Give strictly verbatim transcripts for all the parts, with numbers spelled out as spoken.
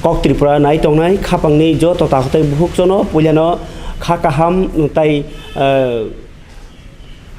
Kok Tripura nai tongnai khapangni joto takhuk tei bukhuk jono puilano kha kaham tei, eh,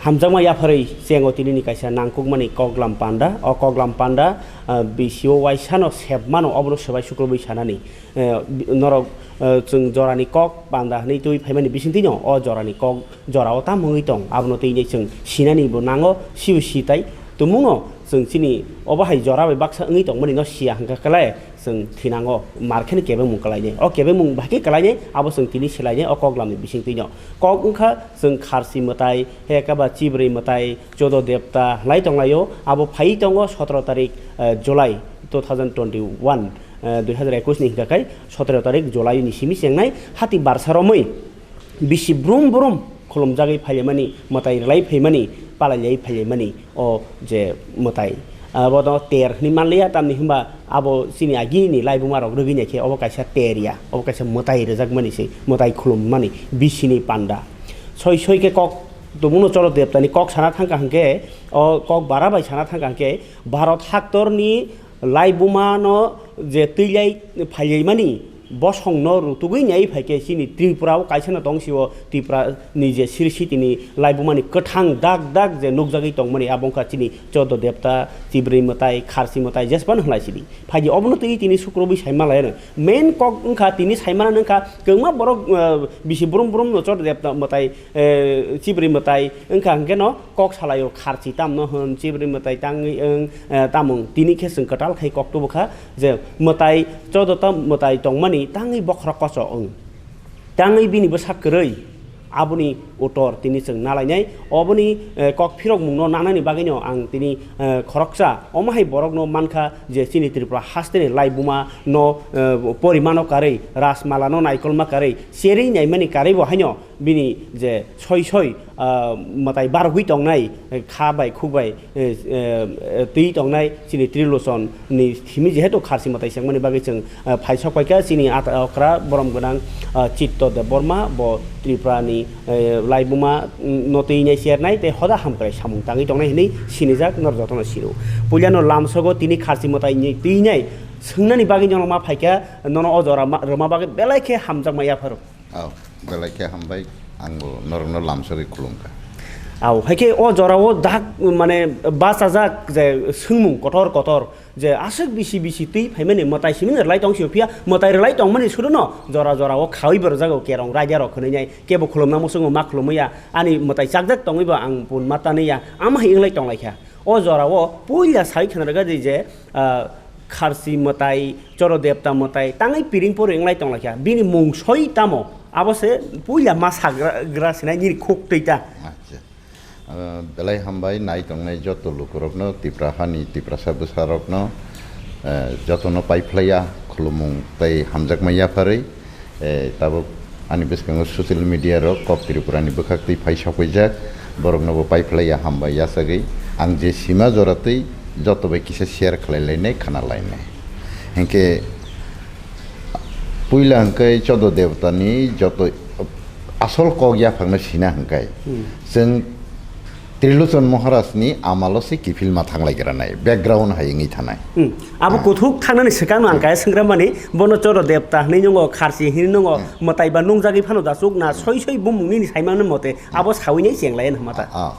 hamjakma yapharwi chengo tinini kaisa nangkukmani koklam panda. O koklam panda, eh, bisio waisano sepmano obono swbai sukrubwi sanani. Eh, bi-, norok, eh, chwng jorani kok panda hwnwi twi phaimani bisingtwino o jorani kok jorao tamo wngwi tong, abono twi chwng sinani bo nango, sibo si tai tumungno chwng chini obo hai jora bai baksa wngwi tongmani no siya hwnkha khlai chwng thinango mar kheno kebengmung kwlainai. O kebengmung bahai khe kwlainai abo chwng tini swlainai o koklamni bisingtwino. Kok wngkha chwng kharsi mwtai, he kaba chibrwi mwtai, chodo depta hwnlai tonglaio. Abo phaiwi tongo sotoro tarik, eh, July two thousand twenty-one, eh, dui hazar ekwis ni hwnkha khai sotoro tarik July ni simi chengnai hati barsa romwi bisi brum brum khulumjagwi phaimani, mwtai rwlai phaimani, palailai phaimani o je mwtai. Abono ter hwnwi manliya, tamni hwnba abo chini agini laibuma rok rwgwi naikhe obo kaisa ter ya, obo kaisa mwtai rwjakmani se, mwtai khulummani bisini panda. Soi soi khe kok tumungno choro debtani kok sana thangkha hwnkhe, o kok bara bai sana thangkha hwnkhe Bharat haktorni laibumano je twilai phailaimani bosongno rutugwi nai phaikhe chini Tripura o kaisa no tong sio, Tripura ni je siri sitini laibumani kwthang dak dak je nukjagwi tongmani abo wngkha chini chodo debta, chibrwi mwtai, kharsi mwtai, jespan hwnlai sidi. Phaidi obono twi tini sukrubwi sai malai ano. Main kok wngkha tini sai mana wngkha kwbangma borok, eh, bisi brum brum no chodo debta mwtai, eh, chibrwi mwtai wngkha hwnkhe no kok salaio kharchi tamno hwn, chibrwi mwtai tangwi wng, eh, tamung tini khe chwng kwtal khai kok tubu kha je mwtai chodo ta mwtai tongmani tangwi bokhorok koso wng. Tangwi bini bwsa kwrwi aboni utor tini chwng nalainai. Oboni, eh, kok phirokmungno nanani bagwino ang tini, eh, khoroksa omo hai borokno mankha je chini Tripura hasteni laibuma no, eh, porimano karwi, rajmala no naikolma karwi, cherwi naimani karwi bo haino bini je soi soi, ah, mwtai barogwi tongnai, eh, kha bai khuk bai, eh, eh, eh, twi tongnai chini Trilochon ni thimi jehetu kharsi mwtai sengmani bagwi chwng, eh, phaisok paikha chini at-, okra borom gwnang, ah, Chitto Debbarma bo Tripura ni, eh, laibuma, mm, no twi nai chernai tei hoda hamkrai samung tangwi tongnai hwnwi sinijak nor jotono siro. Puilano lamsogo tini kharsi mwtai ni twi nai swngnani bagwi nokno ma phaikha nono o jora ma-, rwma bagwi belai khe hamjakma yapharo. Aw, belai khe hambai, angbo norokno lamsogwi khulumkha. Aw, hai khe o jorao dak, mane, bachajak je swngmung kotor kotor, je aswk bisi bisi twi phaimani mwtai simi rwlai tong sio, phiya mwtai rwlai tongmani suruno jora jorao khawi berjago kerong raida rok hwnwi nai, kebo khulumna muchungo ma khulumwi ya, ani mwtai chakjak tongwi bo ang pun ma tanwi ya, ama hai wnglai tonglaikha. O jorao puila sai khna rwgadi je, ah, kharsi mwtai, choro debta mwtai, tangwi piring pori wnglai tonglaikha. Bini mung soi tamo? Abo se puila ma sagra, gra sinai nini khuk twi ta. Acha. Ah, belai hambai nai tongnai joto lukurokno, Tipra hani, Tiprasa bwsarokno, eh, jotono paiphlaiya, khulumung tei hamjakma yapharwi. Eh, tabuk ani bwskango social media rok kok Tripura ni bwkhak twi phai sokphaijak, borokno bo paiphlaiya hambai yachagwi. Ang je sima jora twi joto bai kisa share khlai lainai, khna lainai. Hinkhe puila hwnkhe chodo debota ni joto asol kok yaphangno sina hwnkhe Hmm. chwng Trilochon Maharaj ni amalo se kiphilma thanglai granai, background hai wngwi thanai. Hmm. Abo Hmm. kuthuk thangnani swkangno ang Hmm. kaya swngramani, bono choro debta hinwi nungo, kharsi hinwi nungo, Hmm. mwtai ba nungjagwi phano da chuk na, soi soi bumung nini saimano mote, abo sawi nai chenglai hwnma ta. Ah,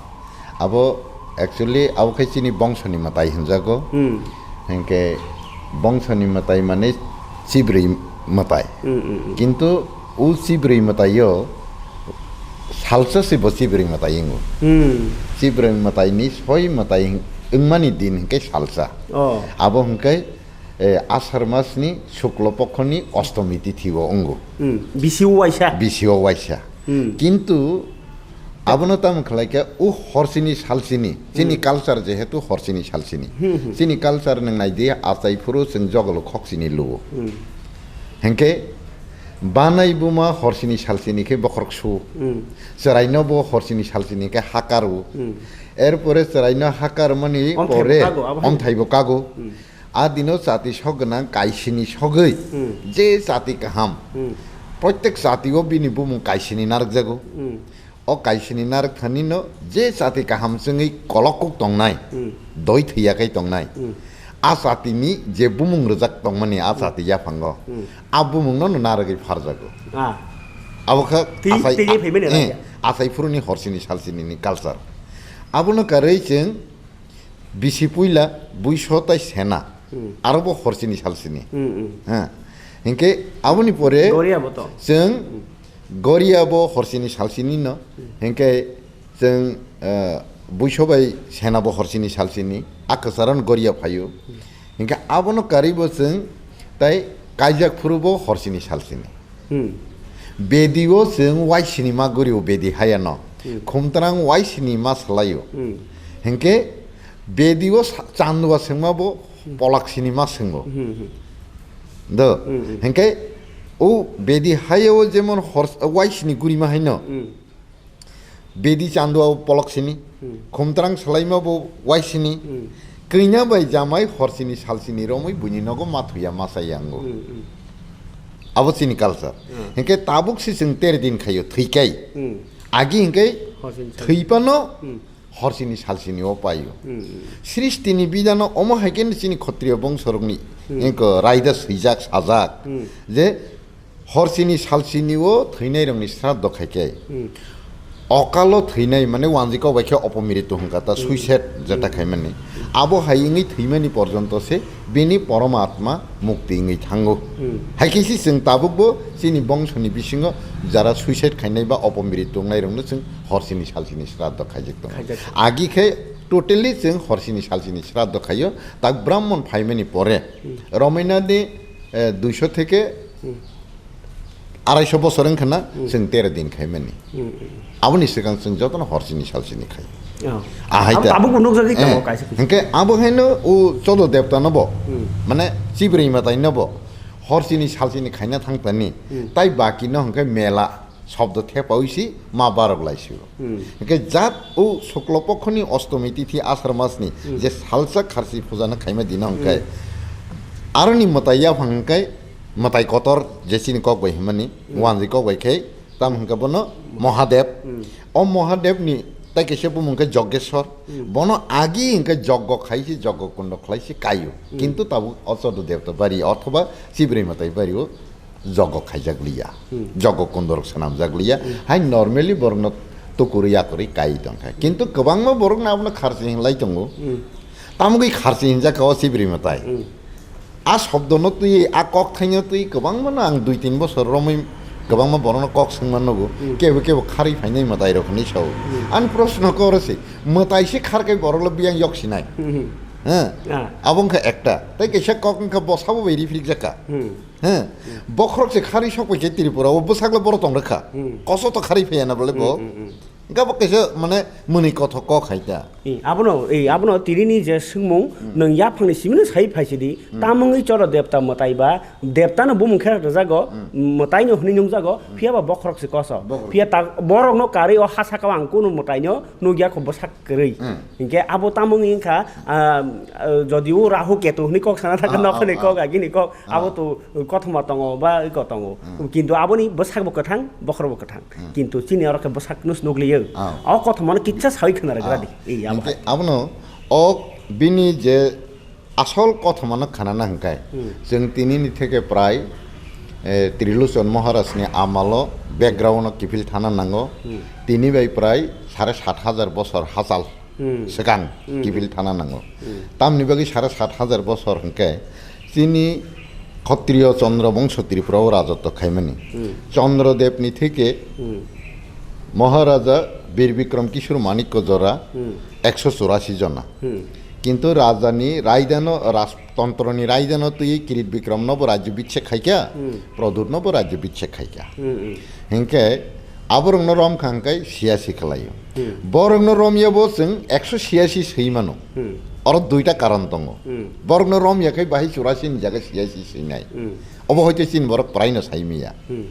abo actually abo khe chini bongsoni mwtai hwnjago. Hmm. Hinkhe bongsoni mwtai mane chibrwi mwtai. Hmm, hmm, hmm. Kintu o chibrwi mwtaio salsa se bo chibrwi mwtai wngo. Hmm. Chibrwi mwtaini soi mwtai wngmani din hinkhe salsa. Oh. Abo hinkhe, eh, Asar masni Shukla Pokhoni Ostomi tithi o wngo. Hmm. Bisi o waisa. Bisi o waisa. Hmm. Kintu abono tamo khlai khe o horsini salsini, chini Hmm. culture jehetu horsini salsini. Hmm, hmm. Chini culture nwng nai di, achai phuru chwng jogolo khoksini luo. Hmm. Hinkhe banai buma horsini salsini khe bokhorok su. Hmm. Chwraino bo horsini salsini khe hakar o. Hmm. Erpore chwraino hakar mani Omthai bo pore kago, abo hai. Omthai bo kago. Hmm. A dino chati sok gwnang kaisini sogwi Hmm. je chati kaham. Hmm. Protek chati o bini bumung kaisini narwkjago. Hmm. O kaisini narwk thani no je chati kaham chwngwi kolok kuk tongnai, Hmm. doi thwiya kai tongnai. Hmm. A jatini je bumung rwjak tongmani a jati yaphango, a bumungno no narwgwi pharjago. Ah. Abo kha twi-, asai, twi phaimani eh, raida. Asai phuruni horsini salsini ni culture. Abono karwi chwng bisi puila buiso tai sena, aro bo horsini salsini. Hmm, hmm. Ha. Hinkhe aboni pore Goria bo to. Chwng Goria bo horsini salsini no. Hinkhe chwng, eh, buiso bai sena bo horsini salsini, a kwcharon Goria phaio. Hinkhe abono karwi bo chwng tai kaijak phuru bo horsini salsini. Hmm. Bedi o chwng waisini ma Goria o bedi haya no. Hmm. Khumtrang waisini ma salaio. Hmm. Hinkhe bedi o sa-, chandua swngma bo polak sini ma swngo. Hmm, hmm. Do. Hmm, hmm. Hinkhe o bedi haya o jemon hor-, waisini Goria ma haino. Hmm. Bedi chandua o polok sini, hmm, khumtrang salaima bo waisini, hmm, kanya bai jamai horsini salsini romwi buini nogo mathuya masa yango. Hmm, hmm. Abo chini culture. Hmm. Hinkhe tabuk si chwng ter din khayo thwikai. Hmm. Agi hinkhe horsini sal- thwipano, hmm, horsini salsini o paio. Hmm, hmm. Sristini bidano omo hai khe chini khotriyo bongsorokni, hmm, engko raida swijak sajak, hmm, je horsini salsini o thwinairokni sraddho khai khe, hmm, okalo thwinai, mane wanjwi kok bai khe opomrito hwn kha ta, hmm, suicide jeta, hmm, khaimani. Abo hai wngwi thwimani porjonto se bini porom atma mukti wngwi thango. Hmm. Hai khe se chwng tabukbo chini bongsoni bisingo jara suicide khainai ba opomrito wngnairokno chwng horsini salsini sraddho khaijak tongo. Khaijak. Agi khe totally chwng horsini salsini sraddho khaio, tak brahmon phaimani pore, hmm, romainani, eh, duiso theke, hmm, araiso bosor wngkha na, hmm, chwng tero din khaimani. Hmm, hmm. Aboni swkang chwng jotono horsini salsini khai. Oh. Ahai ta. Abo tabukbo nukjagwi tongo, eh, kaisa kaisa. Hinkhe abo haino o chodo debta no bo, hmm, mane chibrwi matai no bo horsini salsini khaina thangtani, hmm, tai baki no hinkhe mela shobdo thepawi si ma barok lai sigo. Hmm. Hinkhe jat o shukla pokhoni ostomi tithi asar masni, hmm, je salsa kharsi puja no khaima dino hinkhe, hmm, aroni mwtai yaphang hinkhe mwtai kotor je chini kok bai himani, hmm, wanjwi kok bai khe tam hinkhe bono Mahadev. Hmm. O Mahadev ni tai kaisa bumung khe Jogeshwar. Hmm. Bono agi hinkhe joggo khai si, joggo kundo khlai si kaio. Hmm. Kintu tabuk o chodo debta bari othoba chibrwi mwtai bari o jogo khaijak liya, hmm, jogo kundorok swnamjak liya, hmm, hai normally borokno tukurwi yakurwi kai tongkha. Kintu kwbangma borokno abono kharchi hinlai tongo. Hmm. Tamogwi kharchi hinjak kha o chibrwi mwtai. Hmm. A shobdono twi, a kok thaino twi kwbangmano ang dui tin bosor romwi kwbangma borokno kok swngma nugo. Hmm. Kebo kebo kharwi phainai mwtairok hinwi sao. Hmm. Ani proshno khe oro se, mwtai se kharkai borokle biyang yok sinai. Hmm. He? Ah. Abo wngkha ekta. Tei kaisa kok wngkha bosabo bai riphiljak kha. Hmm. He, bokhorok se kharwi sok pai khe Tripura o bwsakle boro tong rwkha. Hmm. Koso to kharwi phaiya na bole bo. Hmm, hmm, hmm. Hingke abo kaisa mane mwnwi kothok kok hai ta. Ei, abono, ei, abono tini ni je swngmung, hmm, nwng yaphang ni simi no sai phai sidi, hmm, tamungwi choro debta mwtai ba, debta no bumung khe rwjago, hmm, mwtai no hwnwi nungjago, hmm, phiya ba bokhorok se koso. Bokhorok. Phiya ta borok no karwi o ha saka o ang kunu mwtai no nukya kho bwsak kwrwi. Hmm. Hingke abo tamungwi wngkha, ah, ah, jodio Rahu Ketu hwnwi kok sana thangkha, ah, nokha ni ah, kok, ah, agini kok, ah, abo to kothoma tongo ba iko tongo. Hmm. Kintu aboni bwsak bo kwthang, bokhorok bo kwthang. Hmm. Kintu chini oro khe bwsak nus nukliyo. Ah. O kothoma no kitsa sawi khna rwgra di. Ah. Ei, abo hingke hai. Abono o bini je asol kothoma no khana na hingkai. Hmm. Chwng tini ni theke prai, eh, Trilochon Maharaj ni amalo background no kiphil thana nango. Hmm. Tini bai prai sare sat hajar bosor hachal. Hmm. Swkang, hmm, kiphil thana nango. Hmm. Tamni bagwi sare sat hajar bosor hwnkhe chini Khatriyo Chandra Bongso Tripura o rajotw khaimani. Hmm. Chandra Dev ni theke, hmm, Maharaja Bir Bikram Kishore Manikya jora, hmm, ekso churasi jona. Hmm. Kintu rajani raidano, rajtontro ni raidano twi Kirit Bikram no bo rajyo bicchek khaikha, hmm, Pradyut no bo rajyo bicchek khaikha. Hmm, hmm. Hinkhe aborokno romkha hwnkhe siyasi khlaio. Hmm. Borokno romya bo chwng ekso siyasi swi mano. Hmm. Oro duita karon tongo. Hmm. Borokno romya khe bahai churasi ni jaga siyasi swinai. Hmm. Obo hoite chini borok praino sai manya. Hmm.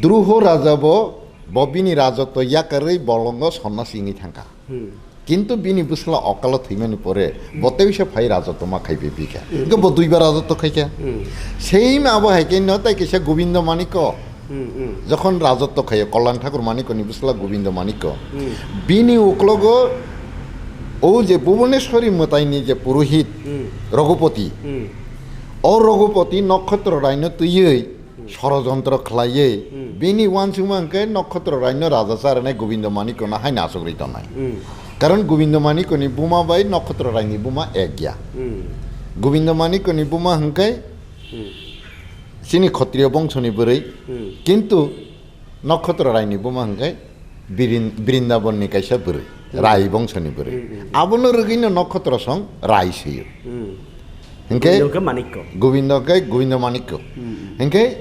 Druho raja bo, bo bini rajotw yakarwi bolongo sonna singwi thangkha. Hmm. Kintu bini bwsla okalo thwimani pore, hmm, bo teisa phai rajotw ma khai phaikha. Hmm. Hwnkhe bo duibar rajotw khaikha. Hmm. Same abo hai khe no tai kaisa Gobindo Manikya. Hmm, hmm. Jokhon rajotw khaio Kalyan Thakur Manikyani bwsla Gobindo Manikya. Hmm. Bini uklogo O je Bhubaneswari mwtaini je purohit, Hmm. Raghupati, Hmm. o Raghupati Nokkhatro Raino twiwi Hmm. sorojontro khlaiwi Hmm. bini uansukma hwnkhe Nokkhatro Raino raja cha rwnai Gobindo Manikko no haino achugwi tongnai. Hmm. Karon Gobindo Manikko ni buma bai Nokkhatro Raini buma ek ya. Hmm. Gobindo Manikko ni buma hwnkhe Hmm. chini Khotriyo bongsoni bwrwi, Hmm. kintu Nokkhatro Raini buma hwnkhe Birin-, Brindabonni kaisa bwrwi, Hmm. Rai bongsoni bwrwi. Hmm, hmm, hmm. Abono rwgwino Nokkhatro song Rai swiyo. Hmm. Hwnkhe Gobindo khe Manikko. Gobindo khe Gobindo Manikko. Hmm, hmm. Hwnkhe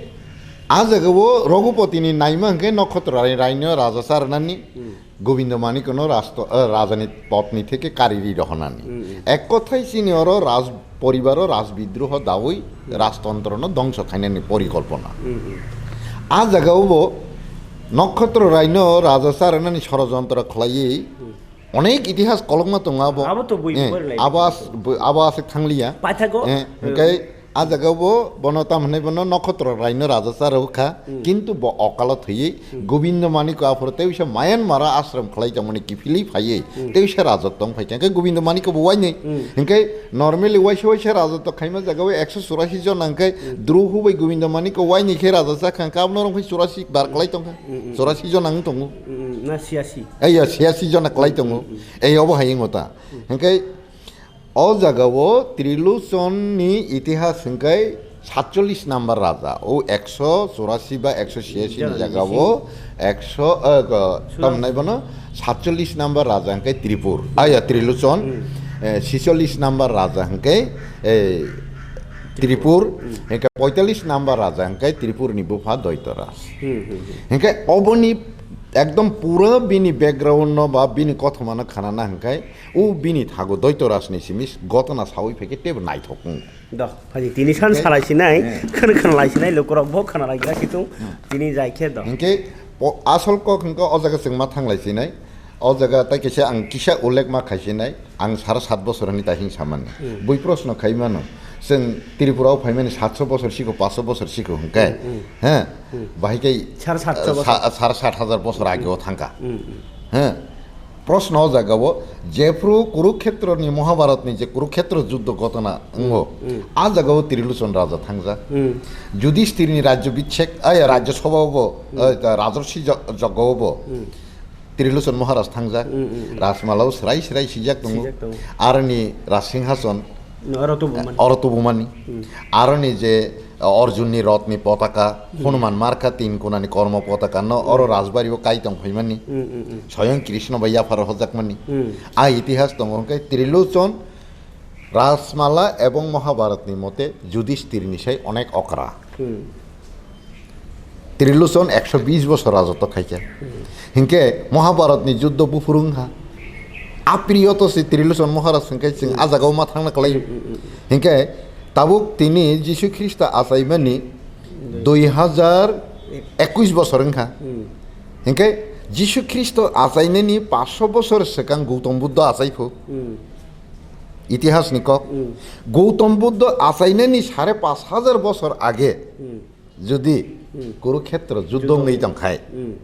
a jagao Raghupatini naima hwnkhe Nokkhatro Rai, Raino raja cha rwnani Hmm. Gobindo Manikko no rasto-, eh, rajani potni theke kariri rohonani. Hmm, hmm. Ek kothai chini oro raj poribaro rajbidroho dawi Hmm. rajtontro no dongso khainani porikolpona. Hmm, hmm. A jagao bo Nokkhatro Raino raja cha rwnani sorojontro khlaiwi Hmm. onek itihas kolokma tongo abo. Abo to bui Eh, pori lai. Abo as-, bu-, abo aswk thangliya. Paithago. Eh, Hmm. hwnkhe a jagao bo bono tam hwnwi bono Nokkhatro Raino raja cha rw kha, Hmm. kintu bo okalo thwiwi Hmm. Gobindo Manikko aphuru tei wisa Myanmar ashram khlai tongmani kiphilwi phaiwi Hmm. tei wisa rajotong phai kha. Hwnkhe Gobindo Manikko bo wainwi. Hmm. Hwnkhe normally waisa waisa rajotong khaima jagao ekso churasi jona hwnkhe Hmm. Druhu bai Gobindo Manikko wainwi khe raja cha kha, hwnkhe abono rwng phai churasi bar khlai tong kha. Hmm, hmm. Churasi jona wng tongo. Hmm, hmm. Na siyasi. Aiya, siyasi jona khlai tongo. Hmm, hmm. Ei obo hai wngo ta. Hmm. Hwnkhe o jagao Trilochon ni itihas hwnkhe satchollis number raja. O ekso churasi ba ekso siyasi ni Jana jagao ekso, eh, go-, Sura- tamnai bono satchollis number raja hwnkhe Tripur. Aiya, Trilochon. Hmm. Eh, sisollis number raja hwnkhe, eh, Tripur. Hmm. Hwnkhe poitallis number raja hwnkhe Tripur ni bupha Doitoras. Hmm, hmm, hmm. Hwnkhe oboni ekdom pura bini background no ba bini kothoma no khanana hwnkhe o bini thago Doitoras ni simi gotona sawi phaikhe tebo naithok wng. Do, phaidi tini san Hwnkhe salai sinai, Eh. khana khana lai sinai, lukurok bo khana lai gra kitung, Hmm. tini jai khe do. Hwnkhe po-, asol kok hwnkhe o jaga chwng ma thanglai sinai, o jaga tai kisa ang kisa ullek ma khai sinai, ang sara sat bosor hwnwi tai hing samani. Hmm. Bui proshno khai mano, chwng Tripura o phaimani satso bosor sikho, paso bosor sikho hwnkhe, Hmm, hmm. he, Hmm. bahai khe, Sara satso eh, bosor. sa-, sara sat hajar bosor age o thangkha. Hmm, hmm. He, proshno o jaga o, jephru Kurukhetroni Mahabharatni je Kurukhetro juddho ghotona wngo, Hmm. a jaga o Trilochon raja thangjak. Hmm. Yudhishthirni rajyo bichek, ai, rajyo sabha o bo, Hmm. eh, rajorshi jo-, joggo o bo Hmm. Trilochon Maharaj thangjak. Hmm, hmm, hmm. Rajmala o srai srai sijak tongo. Sijak tongo. Aroni Rajsinghason No, oro tubumani. Oro tubumani. Hmm. Aroni je, uh, Arjunni rotni potaka, Hmm. Hanuman marka tin kunani kormo potaka no Hmm. oro Rajbari o kai tong phaimani. Hmm, hmm, hmm. Soyong Krishna bai yapharo hojakmani. Hmm. A itihas tongo hwnkhe Trilochon, Rajmala ebong Mahabharatni mote Yudhishthirni sai onek okra. Hmm. Trilochon ekso bish bosor rajotw khaikha. Hmm. Hinkhe Mahabharatni juddho buphuru wngkha. Apriyoto se Trilochon Maharaj hinkhe chwng Hmm. a jagao ma thangna kwlai. Hmm, hmm, hmm. Hinkhe tabuk tini Jisu Khristo achaimani Hmm. dui hajar ekush bosor wngkha. Hmm. Hinkhe Jisu Khristo achainani paso bosor swkang Gautam Buddha achaiphu. Hmm. Itihasni kok. Hmm. Gautam Buddha achainani sare pash hajar bosor age Hmm. Jodi Hmm. Kurukhetra juddho Juddho wngwi wngwi. Tongkhai, Hmm.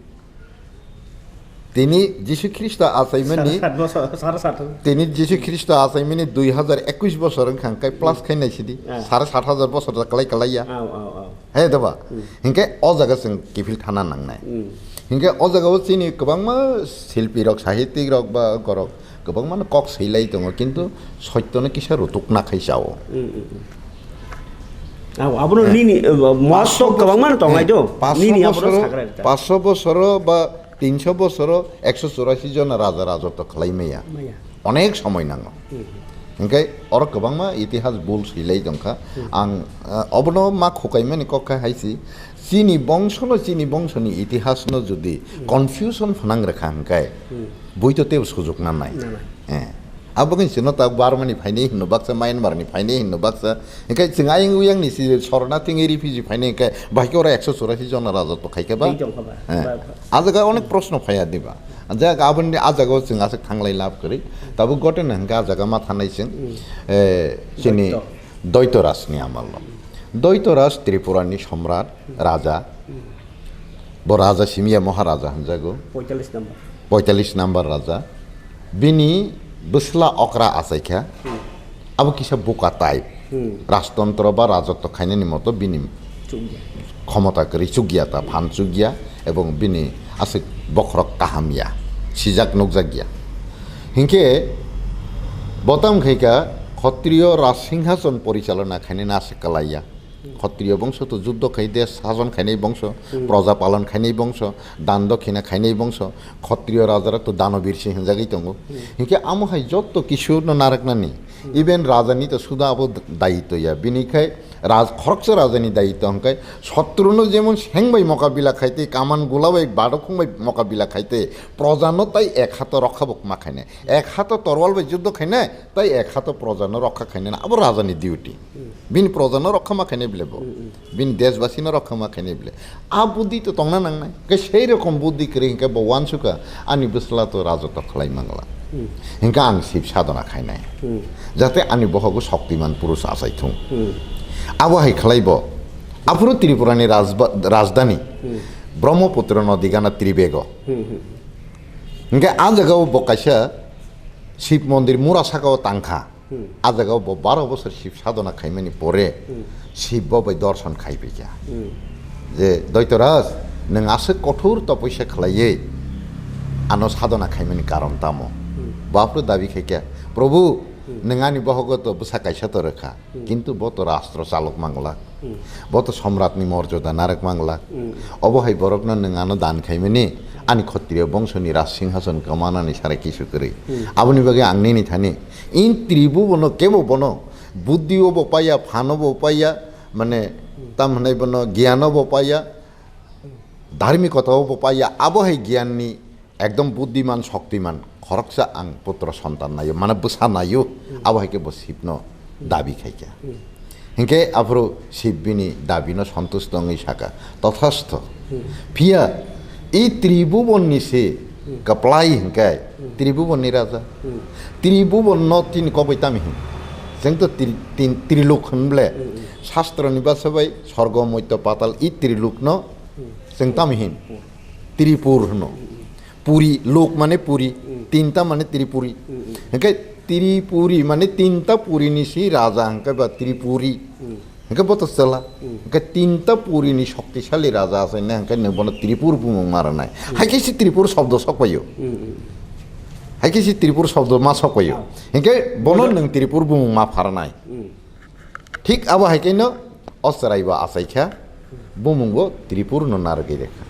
Tini Jisu Khristo achaimani, Sare sat bosor, sare sat. Tini Jisu Khristo achaimani dui hajar ekush bosor wngkha, hwnkhe plus Hmm. khainai sidi, Ah. sare sat hajar bosor da kwlai kwlai ya. Au, au, au. He doba? Hmm. Hinkhe o jaga chwng kiphil thana nangnai. Hmm. Hinkhe o jaga o chini kwbangma silpi rok, sahitik rok ba gorok kwbangmano kok swilai tongo, kintu soityono kisa rutukna khai chao. Mm, mm, mm. Abo, abono Eh. nini, eh, mostok Paso kwbangmano bosor, tonglai eh, do. Paso Nini abono bosoro, sagra rita. Paso bosoro ba tinso bosoro ekso churasi jona raja rajotw khlai maya. Maya. Onek somoi nango. Mm. Hinkhe oro kwbangma itihas bul swilai tongkha. Mm. Ang, eh, obono ma khukaimani kok kha hai si, chini bongsono, chini bongsoni itihasno jodi Hmm. confusion phnang rwkha hwnkhe, Hmm. buito teibo sujukna nai. Nanai. Eh. Aboni chwngno ta Burma ni phainai hinno baksa, Myanmar ni phainai hinno baksa. Hinkhe chwng ayang uyang ni si sorna thwngwi refugee phainai hinkhe bahai khe oro ekso churasi jona raja to khaikhe ba. Tei tongkha ba. Eh. Ba, ba. A jaga onek proshno phaiya diba. A jaga aboni a jaga o chwng aswk thanglai lab kwrwi. Tabuk gotena hinkhe a jaga ma thanai chwng. Hmm. Eh, chini Doito. Doitorajni amalo. Doitoraj Tripurani somrat, raja. Bo raja simiya Maharaja hwnjago. Poitallis number. Poitallis number raja. Bini Bwsla okra achaikha, abo kisa buka type. Rajtontro ba rajotto khainani moto bini Chukya. Khomota kwrwi, chukya ta, phan chukya, ebong bini aswk bokhorok kaham ya, sijak nukjak ya. Hinkhe bo tamo khaikha, Khotriyo Raj Singhason porichalona khainani aswk kwlai ya. Khotriyo bongso to juddo khai, desh sason khainai bongso, proja palon khainai bongso, dan dokhina khainai bongso, Khotriyo rajarok to danobir se hinjagwi tongo. Hinkhe amo hai jotto kisu no naraknani, even rajani to suda abo dayitto ya. Bini khai raj-, khoroksa rajani dayitto hwnkhe sotruno jemon seng bai mokabila khaitwi, kaman gula bai, badokhung bai mokabila khaitwi, projano tai ek hato rokha bo ma khainai. Ek hato torwal bai juddo khainai, tai ek hato projano rokha khainai, abo rajani duty. Bini projano rokha ma khainai bile bo. Bini deshbasino rokha ma khainai bile. A buddhi to tongna nangnai. Ke sei rokom buddhi kwrwi hinkhe bo uansukha, ani bwsla to rajotto khlai mangla. Hinkhe ang sip sadhana khainai. Jate ani bohogo shoktiman purush achai thung. Abo hai khlai bo. Aphuru Tripurani rajba-, rajdhani Brahmaputra nodi gana Tribego. Hinkhe a jagao bo kaisa Shiv mondir mura sakao tangkha. A jagao bo baro bosor Shiv sadhana khaimani pore Shiv bo bai dorson khaipaikha. Je, "Doitoraj, nwng aswk kothor topoisa khlaiwi ano sadhana khaimani karon tamo?" Bo aphuru dabi khaikha, "Prabhu, nwng ani bohogo to bwsa kaisa to rwkha, kintu bo to rastro chalok mangla." Bo to somratni morjoda narwk mangla. Obo hai borokno nwng ano dan khaimani, ani Khotriyo bongsoni raj singhason kwmanani sara kisu kwrwi. Aboni bagwi ang nini thani, in tribu bono kebo bono, buddhi obo paiya, phano bo paiya, mane, tam hwnai bono giyan obo paiya, dharmikota obo paiya, abo hai giyanni ekdom buddhiman, shoktiman, khoroksa ang putra santan naio, mane bwsa naio, abo hai khe bo Shivno dabi khaikha. Hinkhe aphuru Shiv bini dabino santusto wngwi sakha, "Tathastho." Phiya i tribubonni se kwplai hinkhe, tribubonni raja. Tribubonno tini kok bai tamo hin? Chwng to tri-, tin-, trilok hwn ble. Shastroni basa bai sorgo, moitto, patal i trilokno chwng tamo hin? Tripur hwno. Puri, lok mane puri, tinta mane tripuri. Hinkhe tripuri mane tinta purini si raja hinkhe ba tripuri. Hinkhe bo to chwla. Hinkhe tinta purini shoktisali raja asai ne hinkhe nwng bono tripur bumung ma rwnai. Haikhe si tripur shobdo sokpaio. Haikhe si tripur shobdo ma sokpaio. Hinkhe bono nwng tripur bumung ma pharnai. Thik abo hai khe no o chwrai bo achai kha, bumung bo Tripur no narwgwi rekha.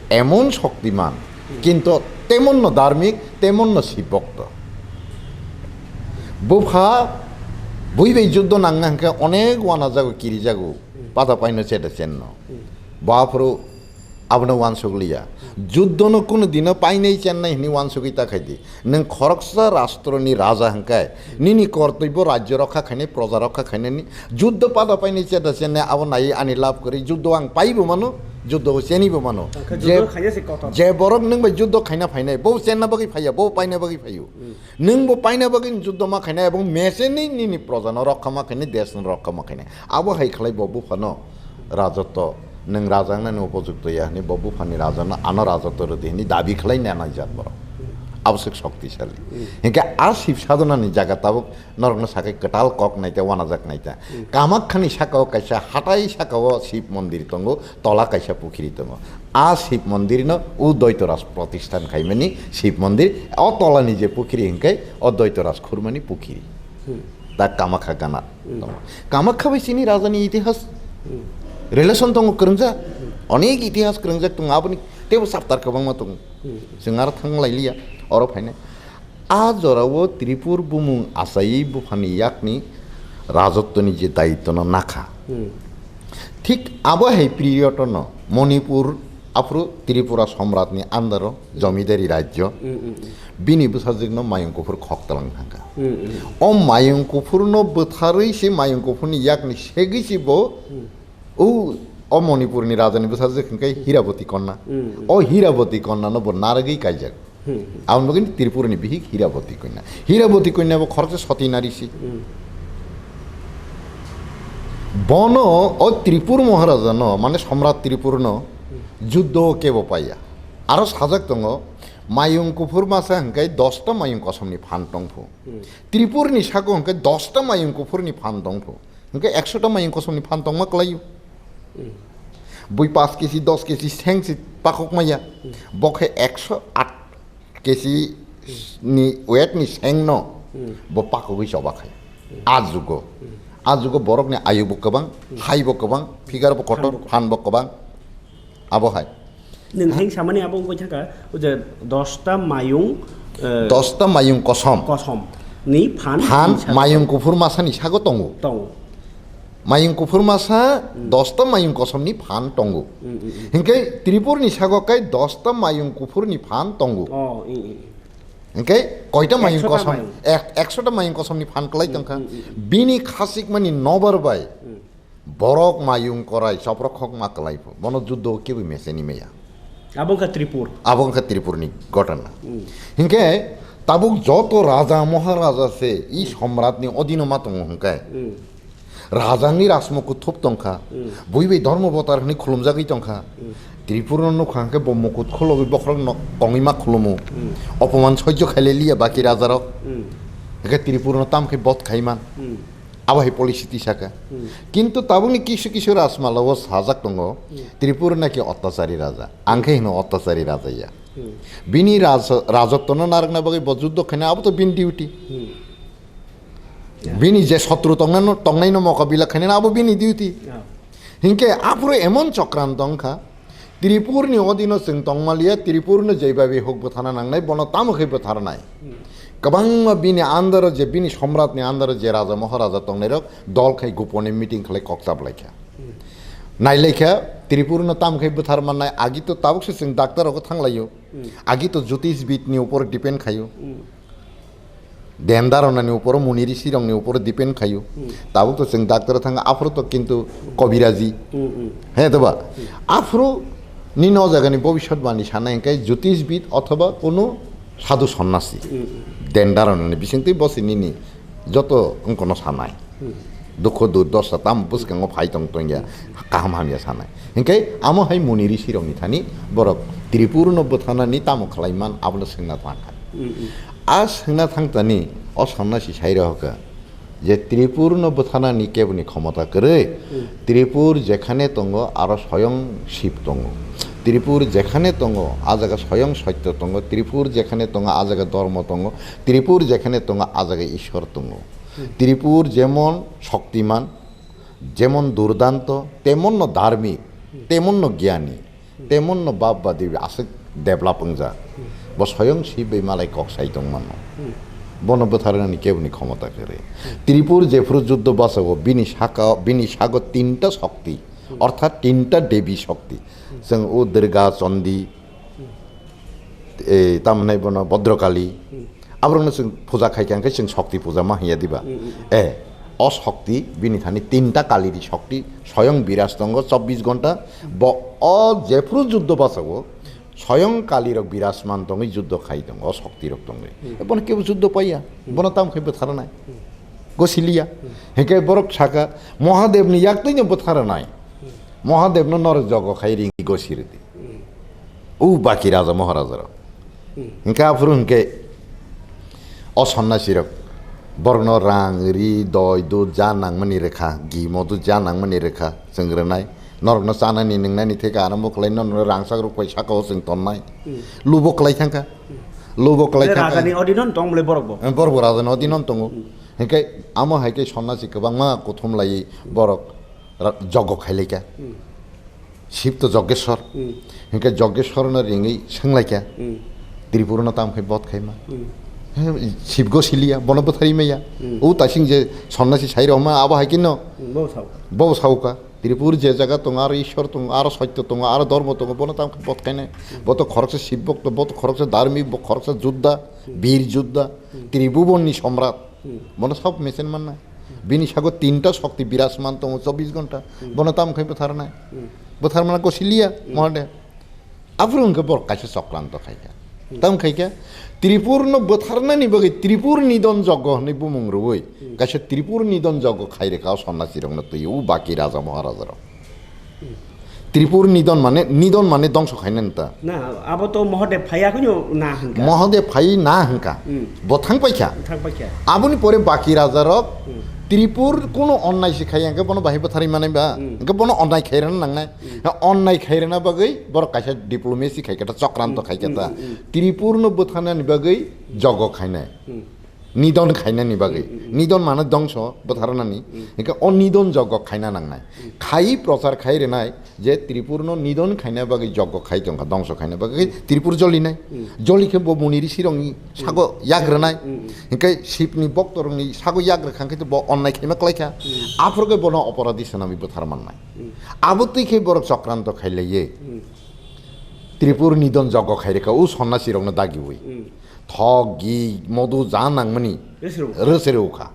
Emon shoktiman, kinto temon no dharmik, temon no Shiv bhokto. Bupha bui bai juddo nangna hwnkhe onek wanajago, kirijago, pada paino cheda chenno. Bo aphuru Abono uansukliya. Juddono kunu dino painai chennai hwnwi uansugwi ta khaidi. Nwng khoroksa rastroni raja hwnkhe, nini kortoibo rajyo rokha khainai, proja rokha khainani juddo pada painai cheda chennai abo naiwi ani lab kwrwi juddo ang paibo mano, juddo chenibo mano. Hwnkhe je, juddo khaina se kotor. Je borok nwng bai juddo khaina phainai, bo chenna bagwi phaiya, bo paina bagwi phaio. Nwng bo paina bagwi juddo ma khainai, ebong mecheni nini projano rokha ma khainai, deshno rokha ma khainai. Abo hai khlai bo buphano rajotto, nwng raja wngnani upojukto ya hwnwi bo buphani rajano ano rajotto rwdi hwnwi dabi khlai nanai jat borok. Abo swk shoktisali. Hinkhe a Shiv sadhanani jaga tabuk norokno sakai kwtal kok naita, wanajak naita. Kamakhani sakao kaisa hatai sakao Shiv mondir tongo, tola kaisa pukhiri tongo. A Shiv mondirno o Doitoras protisthan khaimani Shiv mondir, o tolani je pukhiri hinkhe o Doitoras khurmani pukhiri. Da Kamakha gana tongo. Kamakha bai chini rajani itihas relation tongo kwrwngjak. Onek itihas kwrwngjak tongo, aboni teibo chapter kwbangma tongo. Chwng aro thang lailiya, oro phainai. A jorao Tripur bumung achaiwi buphani yakni rajottoni je daitwno nakha. Thik abo hai period-ono Manipur, aphuru Tripura somratni under-o jomidari rajyo, bini bwsajwkno Mayung Kuphur khok twlang thangkha. O Mayung Kuphurno bwtharwi se Mayung Kuphurni yakni segwi se bo o, o Manipurni rajani bwsajwk hwnkhe Hiraboti Konna. O Hiraboti Konnano bo narwgwi kaijak. Aboni bagwi Tripurani bihik Hiraboti Konna. Hiraboti Konna bo khoroksa soti nari si. Bono o Tripur Maharajano, mane Somrat Tripurno juddo kebo paiya. Aro sajak tongo, Mayung kuphur masa hwnkhe dosta mayung kosomni phan tongphu. Hmm. Tripurni sago hwnkhe dosta mayung kuphurni phan tongphu. Hwnkhe ekshota mayung kosomni phan tongma kwlaio. Hmm. Bui paanch kesi, dos kesi seng se pakok maya. Hmm. Bo khe ekshot aat kesi ni weight ni seng no Hmm. bo pakogwi choba khai. Hmm. A jugo. Hmm. A jugo borokni ayu bo kwbang, Hmm. hai bo kwbang, figure bo kotor, Phan bo kwbang. phan bo kwbang. Abo hai. Nwng heng samani abo wngwi thangkha, o je dosta mayung, eh, Dosta mayung kosom. kosom ni phan Phan hinsa mayung kuphur masani sago tongo. tongo. Mayung kuphur masa Hmm. dosta mayung kosomni phan tongo. Hmm, hmm, hmm. Hinkhe Tripurni sago kai dosta mayung kuphurni phan tongo. Oh, i, i, i. Hinkhe koita mayung Ekshota kosom, mayung. ek-, ekshota mayung kosomni phan kwlai Hmm, tongkha. hmm, hmm, hmm. Bini khasikmani nobar bai Hmm. Borok mayung korai, choprok khok ma kwlai pho. Bono juddo kebo meseni meya. Abo wngkha Tripur. Abo wngkha Tripurni ghotona. Hmm. Hinkhe tabuk joto raja, moharaja se, i Hmm. somratni odino ma tongo hinkhe. Hmm. Rajani rajmukut thup tongkha. Hmm. Bui bai dhormo botar hwnwi khulumjagwi tongkha. Hmm. Tripurno nukha hinkhe bo mukut khulogwi bokhorok no kongwi ma khulumu. Hmm. Opoman sojjo khaile liya baki rajarok. Hmm. Hinkhe Tripurno tam khe bot khaiman. Hmm. Abo hai policy tisaka. Hmm. Kintu tabukni kisu kisu rajmala o sajak tongo, Hmm. Tripura naki ottachari raja. Ang khe hino ottachari raja ya. Hmm. Bini raj-, rajottono narwkna bagwi bo juddo khaina abo to bini duty. Hmm. Ya. Bini je sotru tongnano, tongnaino mokabila khainano abo bini duty. Ya. Hinkhe aphuru emon chokranto wngkha, Tripurni odino chwng tongmaliya, Tripurno jeibabi huk bwthana nangnai, bono tamo khe bwtharnai? Hmm. Kwbangma bini andaro je, bini somratni andaro je raja moharaja tongnairok dol khai gopone meeting khlai kok chaplaikha. Hmm. Nailaikha, Tripurno tamo khe bwthar mannai, agi to tabuk se chwng doctor rogo thanglaio. Hmm. Agi to Jyotish bid ni upor depend khaio. Hmm. Dendar onani uporo muni risi rokni uporo depend khaio. Hmm. Tabuk to chwng doctor thang aphuru to kintu kobiraji. Hmm, hmm. He to ba? Hmm. Aphuru nini o jagani bobisot bani sanai hwnkhe jyotish bid othoba kunu sadhu sonnasi. Hmm, hmm. Dendar onani bisingtwi bosi nini joto wngkono sanai. Hmm. Dukho durdosa tamo bwskango phai tong tongya, kaham hamya sanai. Hinkhe amo hai muni risi rokni thani borok Tripurno bwtharnani tamo khlai man abono swngna thangkha. Hmm, hmm. A swngna thangtani o sonnasi sai rohokha je Tripurno bwtharnani keboni khomota kwrwi. Hmm. Tripur jekhane tongo aro soyong Shiv tongo. Tripur jekhane tongo a jaga soyong Sotyo tongo. Tripur jekhane tongo a jaga Dhormo tongo. Tripur jekhane tongo a jaga Ishwar tongo. Hmm. Tripur jemon shoktiman, jemon durdanto, temonno dharmik, Hmm. temonno gyani, Hmm. temonno bab badi aswk develop wngjak. Hmm. Bo soyong Shiv bai malai kok sai tongmano. Hmm. Bono bwtharnani keboni khomota kwrwi. Hmm. Tripur jephuru juddo bachago, bini saka, bini sago tinta shokti, Hmm. orthat tinta devi shokti. Hmm. Chwng o Durga, Chandi, Hmm. e, tamo hwnai bono Bhadrakali. Hmm. Aborokno chwng puja khai kha, hwnkhe chwng shokti puja ma hinya diba? Hmm, hmm, hmm. E, o shokti, bini thani tinta Kali ni shokti, soyong biraj tongo chobbish ghonta. Bo o jephuru juddo bachago, soyong Kali rok birajman tongwi juddo khai tongo, o shokti rok tongwi. Hmm. Bono kebo juddo paiya, Hmm. bono tamo khai bwtharnai. Hmm. Gosiliya. Hmm. Hwnkhe borok saka, Mohadevni yaktwino bwtharnai. Hmm. Mohadevno norok jogo khai ring gosiridi. Hmm. O baki raja moharaja rok. Hmm. Hwnkhe aphuru hwnkhe o sonnasi rok borokno rang, ri, doi, dud ja nangmani rwkha, gimo dud ja nangmani rwkha, chwng rwnai. Norokno chanani nwngnani theke arombo khlai, norokno rangchak rok pai saka o chwng tonnai. Hmm. Lubo khlai thangkha. Hmm. Lubo khlai Bole thangkha. Rajani odino tong bole borok bo. Eh, borok bo rajani odino tongo. Hmm. Hwnkhe amo hai khe sonnasi kwbangma kuthum lai borok ra-, jogo khailai kha. Hmm. Shiv to Jogeshwar. Hmm. Hwnkhe Jogeshwar no ringwi swnglaikha. Hmm. Tripura no tamo khai bot khaima. Hmm. He, Shiv go siliya, bono bwtharwi maya. Hmm. O tasing je sonnasi sai rokma abo hai khe no. Hmm, bo sao. Bo sao kha. Tripur je jaga tongo, aro Ishwar tongo, aro Sotyo tongo, aro Dhormo tongo, bono tamo khai bot khainai. Hmm. Bo to khoroksa Shiv bhokto, bo to khoroksa dharmik, bo khoroksa Jodha, Hmm. Bir Jodha, Hmm. Tribhuban ni somrat. Hmm. Bono sab mesen mannai. Bini sago tinta shokti birajman tongo chobbish ghonta. Hmm. Bono tamo khai bwtharnai? Hmm. Bwtharmana gosiliya, Hmm. Mohadev. Aphuru hwnkhe borok kaisa chokranto khai kha. Hmm. Tamo khai kha, Tripurno bwtharnani bagwi Tripur Nidon Joggo hwnwi bumung rwui Hmm. kaisa Tripur Nidon Joggo khai rwkha o sonnasirokno twiwi o baki raja moharajarok. Hmm. Tripur nidon mane, nidon mane dongso khainani ta. Na, abo to Mahadev phaiya kheno na hinka. Mahadev phai na hinka. Hmm. Bo thang paikha. Thang paikha. Aboni pore baki rajarok Hmm. Tripur kuno onnai se khaiya, hingke bono bahai bwtharwi manai ba, Hmm. hingke bono onnai khairana nangnai. Hmm. Onnai khairana bagwi borok kaisa diplomacy khaikha ta, chokranto Hmm. khaikha ta. Hmm. Hmm. Tripurno bwtharnani bagwi jogo khainai. Hmm. Nidon khainani bagwi. Hmm, hmm, hmm. Nidon mane dongso bwtharnani. Hmm. Hingke o nidon jogo khaina nangnai. Hmm. Khai prochar khai rwnai je Tripurno nidon khaina bagwi jogo khai tongkha, dongso khaina bagwi Hmm. Tripur jolinai. Hmm. Joli khe bo muni risirokni sago Hmm. yagrwnai. Hmm, hmm. Hingke Shivni boktorokni sago yagrwkha hingke bo onnai khaima klaikha. Hmm. Aphuru khe bono oporadhi swnamwi bwthar mannai. Hmm. Abo twi khe borok chokranto khailaiye. Hmm. Tripur nidon jogo khairikha, o sonnasirokno dagiwi. Hmm. Thok, gi, modu ja nangmani Rwsirwkha. Rwsirwkha.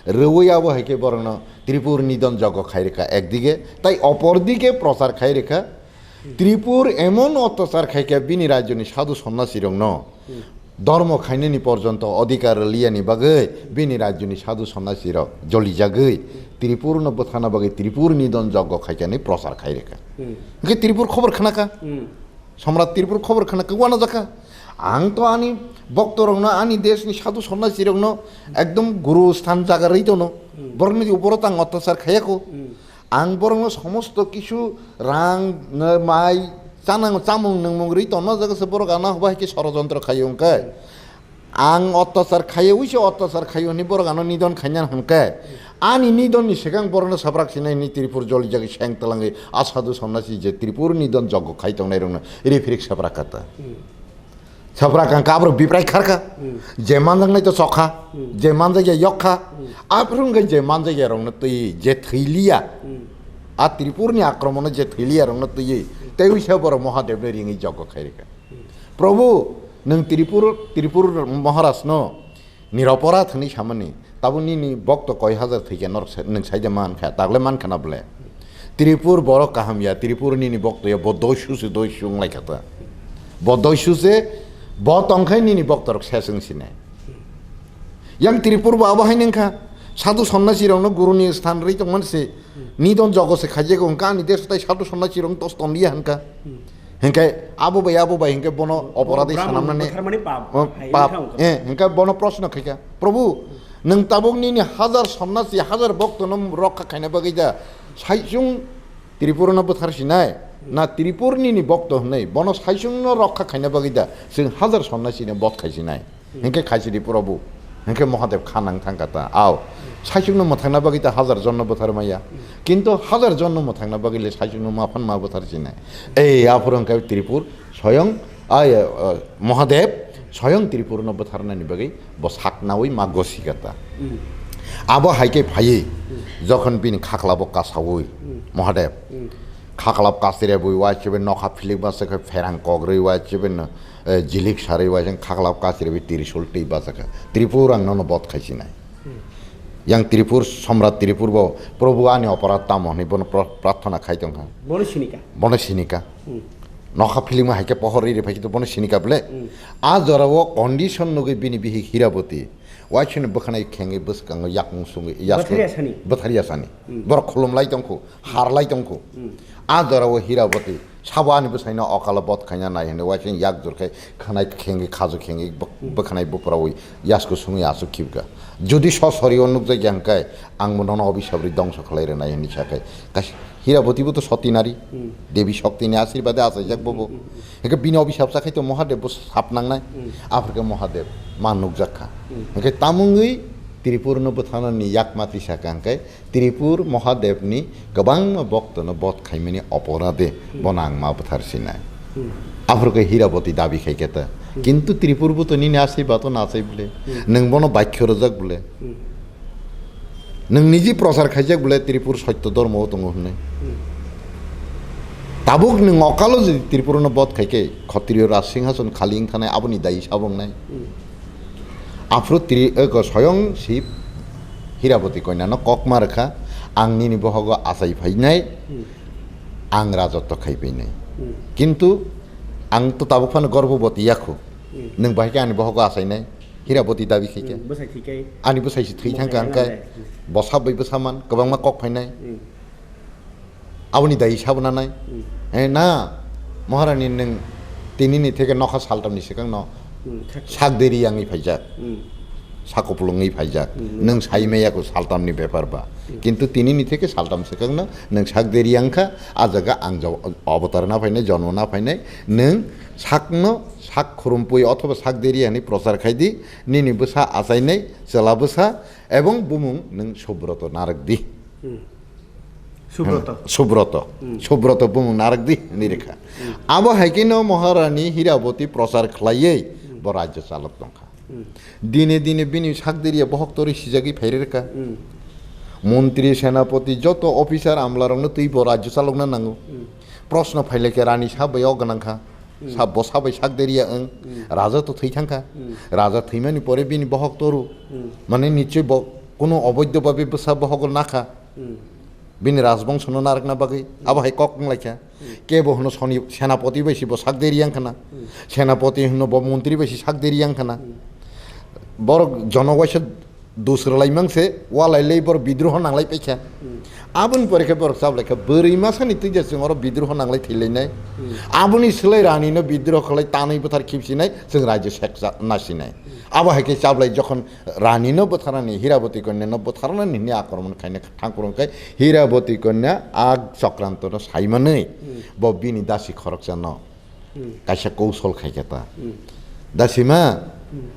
Rwui abo hai khe borokno Tripur nidon jogo khairikha ekdige, tai opor dige prochar khairikha. Hmm. Tripur emon otyachar khaikha bini rajyoni sadhu sonnasirokno Hmm. Dhormo khainani porjonto adhikar liyani bagwi bini rajyoni sadhu sonnasirok jolijagwi Tripurno bwthana bagwi Tripur nidon jogo khaikani prochar khairikha. Hmm. Hingke Tripur khobor khnakha. Hmm. Samrat Tripur khobor khna kwuana jakha. Ang to ani boktorokno, ani deshni sadhu sonnasirokno ekdom guru sthan jaga rwi tono. Hmm. Borokni uporo tang otyachar khayako. Hmm. Ang borokno somosto kisu rang, nw-, mai, chanang, chamung nungmung rwi tongna jaga se borok ano hwbai khe sorojontro khayo hwnkhe. Ang otyachar khayo, uise otyachar khayo hwnwi borok ano nidon khaina hwnkhe, ani nidonni swkang borokno saprak sinai hwnwi Tripur jolijagwi seng twlangwi a sadhu sonnasi je Tripur nidon jogo khai tongnai rokno rifrik saprak kata. Hmm. Saprak ang kabro biprai kharkha, Hmm. je manjaknai to chokha, Hmm. je manjakya yokkha, Hmm. aphuru hwnkhe je manjakya rokno twi je thwiliya, Hmm. a Tripurni akromono je thwiliya rokno twi, tei uise borok Mohadevno ringwi jogo khairikha. Prabhu, nwng Tripur, Tripur Maharajno niroporadh hwnwi samani, tabuk nini bokto koi hajar thwikhe norok sa-, nwng saida mankha, tagle mankha na bole? Tripur borok kaham ya, Tripur nini bokto ya, bo doisu se doisu wnglaikha ta. Bo doisu se, bo tongkhai nini boktorok ses wng sinai. Yang Tripur bo abo hai nengkha, sadhu sonnasirokno guruni sthan rwi tongmani se, nidon jogo se khaijago, hwnkha ani desh tai sadhu sonnasirokno tos tonliya hwnkha. Hingke abo bai, abo bai hingke bono oporadi Brahman sanamnani, butharmani pap, oh, hai pap. Wngkha, wngkha. Eh, hingke bono proshno khaikha, "Prabhu, nwng tabuk nini hajar sonnasi, hajar boktono rokha khaina bagwi da saichung Tripurano bwthar sinai, na Tripur nini bokto hwnwi bono saichungno rokha khaina bagwi da chwng hajar sonnasino bot khai sinai?" Hingke khaisidi Prabhu, hingke Mahadev kha nang thangkha ta. Ao, saichungno mwthangna bagwi ta hajar jonno bwthar maya. Kintu hajar jonno mwthangna bagwi le saichungno ma phan ma bwthar sinai. Ei, aphuru hingke Tripur, soyong, ai, eh, Mahadev, soyong Tripurno bwtharnani bagwi bo saknawi ma gosikha ta. Hmm. Abo hai khe phaiwi, Hmm. jokhon bini khaklabo kasawi, Hmm. Mahadev, Hmm. khaklab kasirabwi uaisibin nokha philik masa khe pherang kogrwi uaisibin eh, jilik sarwi uaising khaklap kachirwi Trishul twi bachakha. Tripur ang nono bot khai sinai. Hmm. Yang Tripur, Somrat Tripur bo, "Prabhu, ani oporad tamo?" hwnwi bono pra-, prarthana khai tongkha. Bono sinika. Bono sinika. Hmm. Nokha philima hai khe pohor riri phai khe bono sinika bole. Hmm. A jorao condition nugwi bini bihik Hiraboti. Uaisini bwkhanai khengwi bwskango yakung sungwi, yak-, Bwtharya sani. Bwtharya sani. Hmm. Borok khulumlai tongkhu, harlai tongkhu. Hmm. A jorao Hiraboti. Sabo ani bwsaino okalo bot khaina nai hwnwi uaising yak jur khai khwnai khengwi khaju khengwi bw-, Hmm. bwkhanai bupuraui yasku sungwi aswk khibka. Jodi so sorio nukjakya hwnkhe ang bo nono obisap ri dongso khlai rwnai hwnwi sakhai. Kaisa Hiraboti bo to soti nari, Hmm. Devi Shokti ni ashirbade achaijak bobo. Hmm, hmm, hmm. Hwnkhe bini obisap sakhai to Mahadev bo sap nangnai. Hmm. Aphurkhe Mahadev ma nukjak kha. Hmm. Hwnkhe tamungwi Tripurno bwthanani yak mati sakha hwnkhe Tripur Mahadevni kwbangma boktono bot khaimani oporade Hmm. bono ang ma bwthar sinai. Hmm. Aphuru khe Hiraboti dabi khai khe ta. Hmm. Kintu Tripur bo to nini asai bato na achai bole. Hmm. Nwng bono bakho rwjak bole. Hmm. Nwng niji prochar khaijak bole Tripur sotto dhormo o tongo hwnwi. Hmm. Tabuk nwng okalo jodi Tripurno bot khai khe Khatriyo Raj Singhason khali wng thanai aboni dayi sabo wngnai. Hmm. Aphuru tri-, eko soyong Sib Hiraboti koinano kokma rwkha, "Ang nini bohogo achai phainai, Hmm. ang rajotto khai phainai." Hmm. Kintu ang to tabuk phano gorboboti yakhu. Hmm. Nwng bahai khe ani bohogo achainai, Hiraboti dabi khai khe. Hmm, bwsai thwi khe. Ani bwsai se thwi thang kha hwnkhe, Hmm. bwsa bai bwsa man, kwbangma kok phainai. Hmm. Aboni dai sabo nanai. Hmm. Eh, na, Maharani nwng tinini theke nokha saltamni swkangno Hmm, thak- sak deri yangwi phaijak. Hmm. Sakupulungwi phaijak. Hmm. Nwng sai maya ko saltamni bepar ba. Hmm. Kintu tinini theke saltam swkangno nwng sak deri yangkha, a jaga ang jo-, obotar na phainai, jonmo na phainai, nwng sakno sak khurumpui othoba sak deri yani prochar khai di, nini bwsa achainai, chwla bwsa, ebong bumung nwng Subroto narwk di. Hmm. Subroto. Subroto. Hmm. Subroto bumung narwk di, hinwi rwkha. Hmm. Abo hai kheno Maharani Hiraboti prochar khlaiwi Hmm. bo rajyo chalok tongkha. Hmm. Dine dine bini sak deriya bohok torwi sijagwi phai rwkha. Hmm. Montri, senapoti, joto officer amlarokno twi bo rajyo chalokna nango. Hmm. Proshno phailaikha, rani sabai o gwnangkha. Hmm. Sab bo sabai sak deriya wng. Hmm. Raja to thwi thangkha. Hmm. Raja thwimani pore bini bohok toru. Hmm. Mane nichoi bo kuno oboidho babe bwsa bohogo nakha. Hmm. Bini rajbongsono narwkna bagwi abo hai kok wnglaikha. Hmm. Kebo hwno soni-, senapoti bai si bo sak deri yang khna. Hmm. Senapoti hwno bo montri bai si sak deri yang khna. Hmm. Borok jonogoisa dus rwlai mang se, walai lei borok bidroho nanglai paikha. Hmm. Aboni pore khe borok chablai kha, bwrwi masani twi je chwng oro bidroho nanglai thwilainai. Hmm. Aboni slai rani no bidroho khlai tanwi bwthar khipsinai, chwng rajyo sek cha-, nasinai. Hmm. Abo hai khe chablai jokhon Rani no bwtharnani, Hiraboti Kanya no bwtharnani hwnwi akromon khaina thangphuru hwnkhe Hiraboti Kanya a chokranto no saimanwi Hmm. bo bini dasi khoroksa no Hmm. kaisa kousol khaikha ta. Hmm. Dasima, Hmm.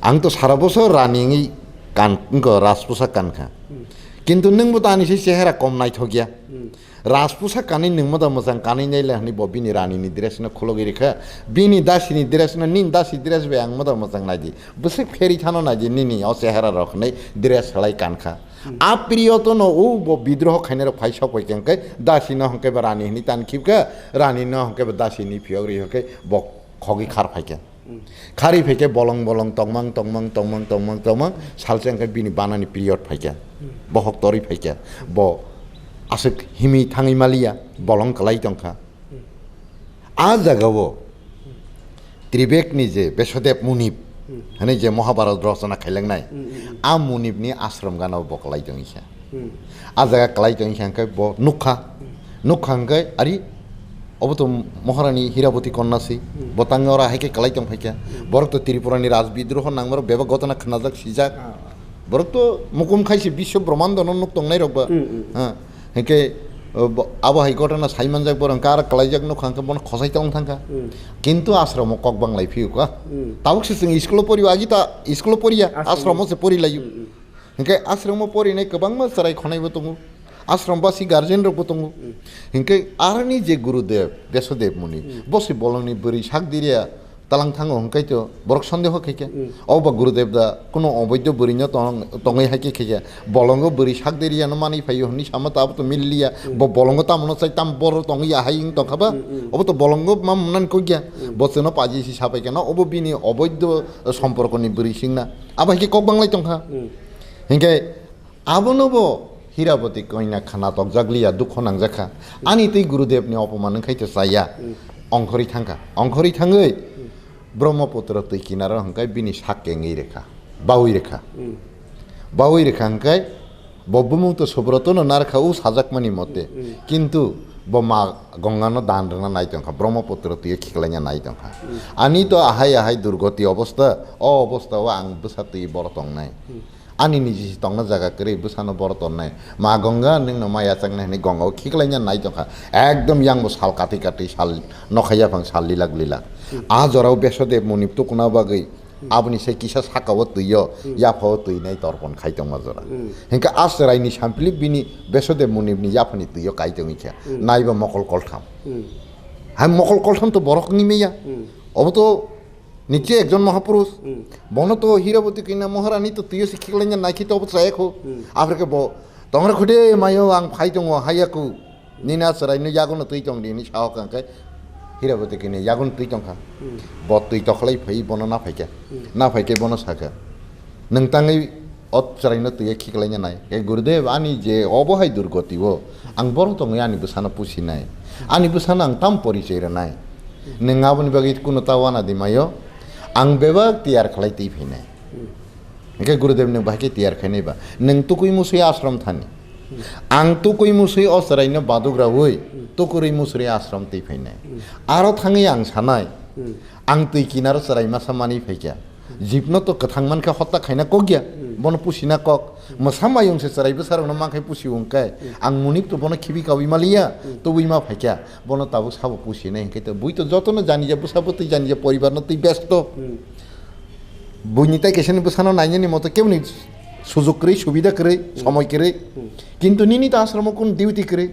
ang to sara bosor rani wngwi kan, wngkha, rajposa kankha. Hmm. Kintu nwngbo to ani se chehera kom naithok ya. Hmm. Rajposa kanwi nwng moda mwchang kanwi naila hwnwi bo bini ranini dress no khulogwi rikha. Bini dasini dress no, "Nini dasi dress bai ang moda mwchang naidi. Bwswk pherwi thano naidi nini o chehera rok," hwnwi dress salai kankha. Hmm. A period no o bo bidroho khainai rok phai sok pai khe dasi no hwnkhe bo rani hwnwi tan khibkha, rani no hwnkhe bo dasi hwnwi phiyok ri hwnkhe bo khogwi khar phaikha. Hmm. Khari phaikhe bolong bolong tongmang, tongmang, tongmang, tongmang, tongmang, salsa hwnkhe bini banani period phaikha. Hmm. Bohok torwi phaikha. Bo aswk himwi thangwi maliya, bolong kwlai tongkha. Hmm. A jagao Tribekni je Besodev Munip Hmm. hwnwi je Mahabharat rochona khailangnai, Hmm, hmm, hmm. a Munipni ashram gana bo kwlai tongkha. Hmm. A jaga kwlai tongkha hwnkhe bo nukha. Hmm. Nukha hwnkhe, "Ari, obo to Maharani Hiraboti Kanya si, Hmm. bo tangwi oro hai khe kwlai tong phaikha." Hmm. Borok to Tripurani raj bidroho nangmaro bebak gotona khwnajak sijak. Ah. Borok to mukum khaisi biswa brahmando no nuk tongnai rok ba. Hmm, hmm. Ha. Hwnkhe, o, bo, abo hai gotona sai manjak borok hwnkhe aro kwlaijak nukha hwnkhe bono khosai tong thangkha. Hmm. Kintu ashromo kok banglai phiyokha. Hmm. Tabuk se chwng school o pori o, agi ta school o poriya, Ashromo. Ashromo se pori laio. Hmm, hmm. Hwnkhe ashromo porinai kwbangma chwrai khonaibo tongo, ashrom basi guardian rokbo tongo. Hmm. Hwnkhe aroni je Gurudev, Besodev Muni, Hmm. bo se bolongni bwrwi sak diriya talang thango hwnkhe to borok sondeho khaikha. Hmm. Obo ba Gurudev da kuno oboidho bwrwino tong-, tongwi hai khe khaikha. Bolongo bwrwi sak diriyano manwi phaio hwnwi sama to abo to milliya. Hmm. Bo bolongo tamono chai tam boro tongwi ya hai wng tongkha ba? Hmm, hmm. Obo to bolongo ma mwnani kokya. Hmm. Bo chwngno paji si sapai kheno obo bini oboidho somporkoni bwrwi singna. Abo hai khe kok banglai tongkha. Hmm. Hinkhe abono bo Hiraboti koina khna tokjak liya, dukho nangjak kha. Ani twi Gurudevni opoman wngkhai to chaya. Hmm. Ongkhorwi thangkha. Ongkhorwi thangwi Hmm. Brahmaputra twi kinaro hwnkhe bini sak kengwi rwkha, baui rwkha. Hmm. Baui rwkha hwnkhe bo bumung to Subrotono narwkha o sajakmani mote. Hmm. Kintu bo ma Gongano dan rwna nai tongkha, Brahmaputra twi khiklaina nai tongkha. Hmm. Ani to ahai ahai durgoti obostha, o obostha o ang bwsa twi boro tongnai. Hmm. Ani niji si tongna jaga kwrwi bwsano boro tonnai. Ma Ganga, nwngno ma yachaknai hwnwi Ganga o khiklaina nai tongkha. Ekdom yang bo sal kati kati sal, nokha yaphang sal lilak lilak. Hmm. A jorao Besodev Muni tukuna bagwi Hmm. aboni se kisa sakao twi o, Hmm. yaphao twi nai torpon khai tongma jora. Hmm. Hinkhe a chwraini sampli bini Besodev Muni bini yaphani twi o kai tongwi kha. Hmm. Naiba mokol koltham. Hmm. Hai mokol koltham to borok wngwi manya. Hmm. Obo to Niche ekjon mahapurush, Hmm. bono to Hiraboti kina Maharani to twiyo se khiklaina naikhe to obo chaya kho. Hmm. Aphre khe bo, "Tongra khude mayo ang phai tongo, haya ku. Nini a chwraino yagono twi tong di," hinwi sao kha hwnkhe Hiraboti kina yagono twi tongkha. Hmm. Bo twi tokhlai phai bono na phaikha. Hmm. Na phaikhe bono sakha, "Nwng tangwi o chwraino twiya khiklaina nai. He Gurudev, ani je obo hai durgoti o, ang borok tongwi ani bwsano pusinai. Ani bwsano ang tam porichoi rwnai. Nwng aboni bagwi kuno ta wana di mayo, ang bebak tiyar khlai twi phainai." Hinkhe Gurudev nwng bahai khe tiyar khainai ba? Nwng tukui musui ashram thani. Ang tukui musui o chwraino badugraui, tukurui musuri ashram twi phainai. Aro thangwi ang sanai, ang twi kinaro chwrai masa manwi phaikha. Jibno to kwthang mankha, hotta khaina kok ya, bono pusina kok. Mwsa mayung se chwrai bwsarokno mankhe pusi wngkhe, ang munip to bono khibi kaui maliya, tubui ma phaikha. Bono tabuk sabo pusinai hinkhe to bui to jotono jani ja bwsa bwtwi jani ja poribarno twi besto. Buini tai kaisa ni bwsano nainani moto keboni sujug kwrwi, subida kwrwi, somoi kwrwi. Kintu nini ta asromo kun duty kwrwi.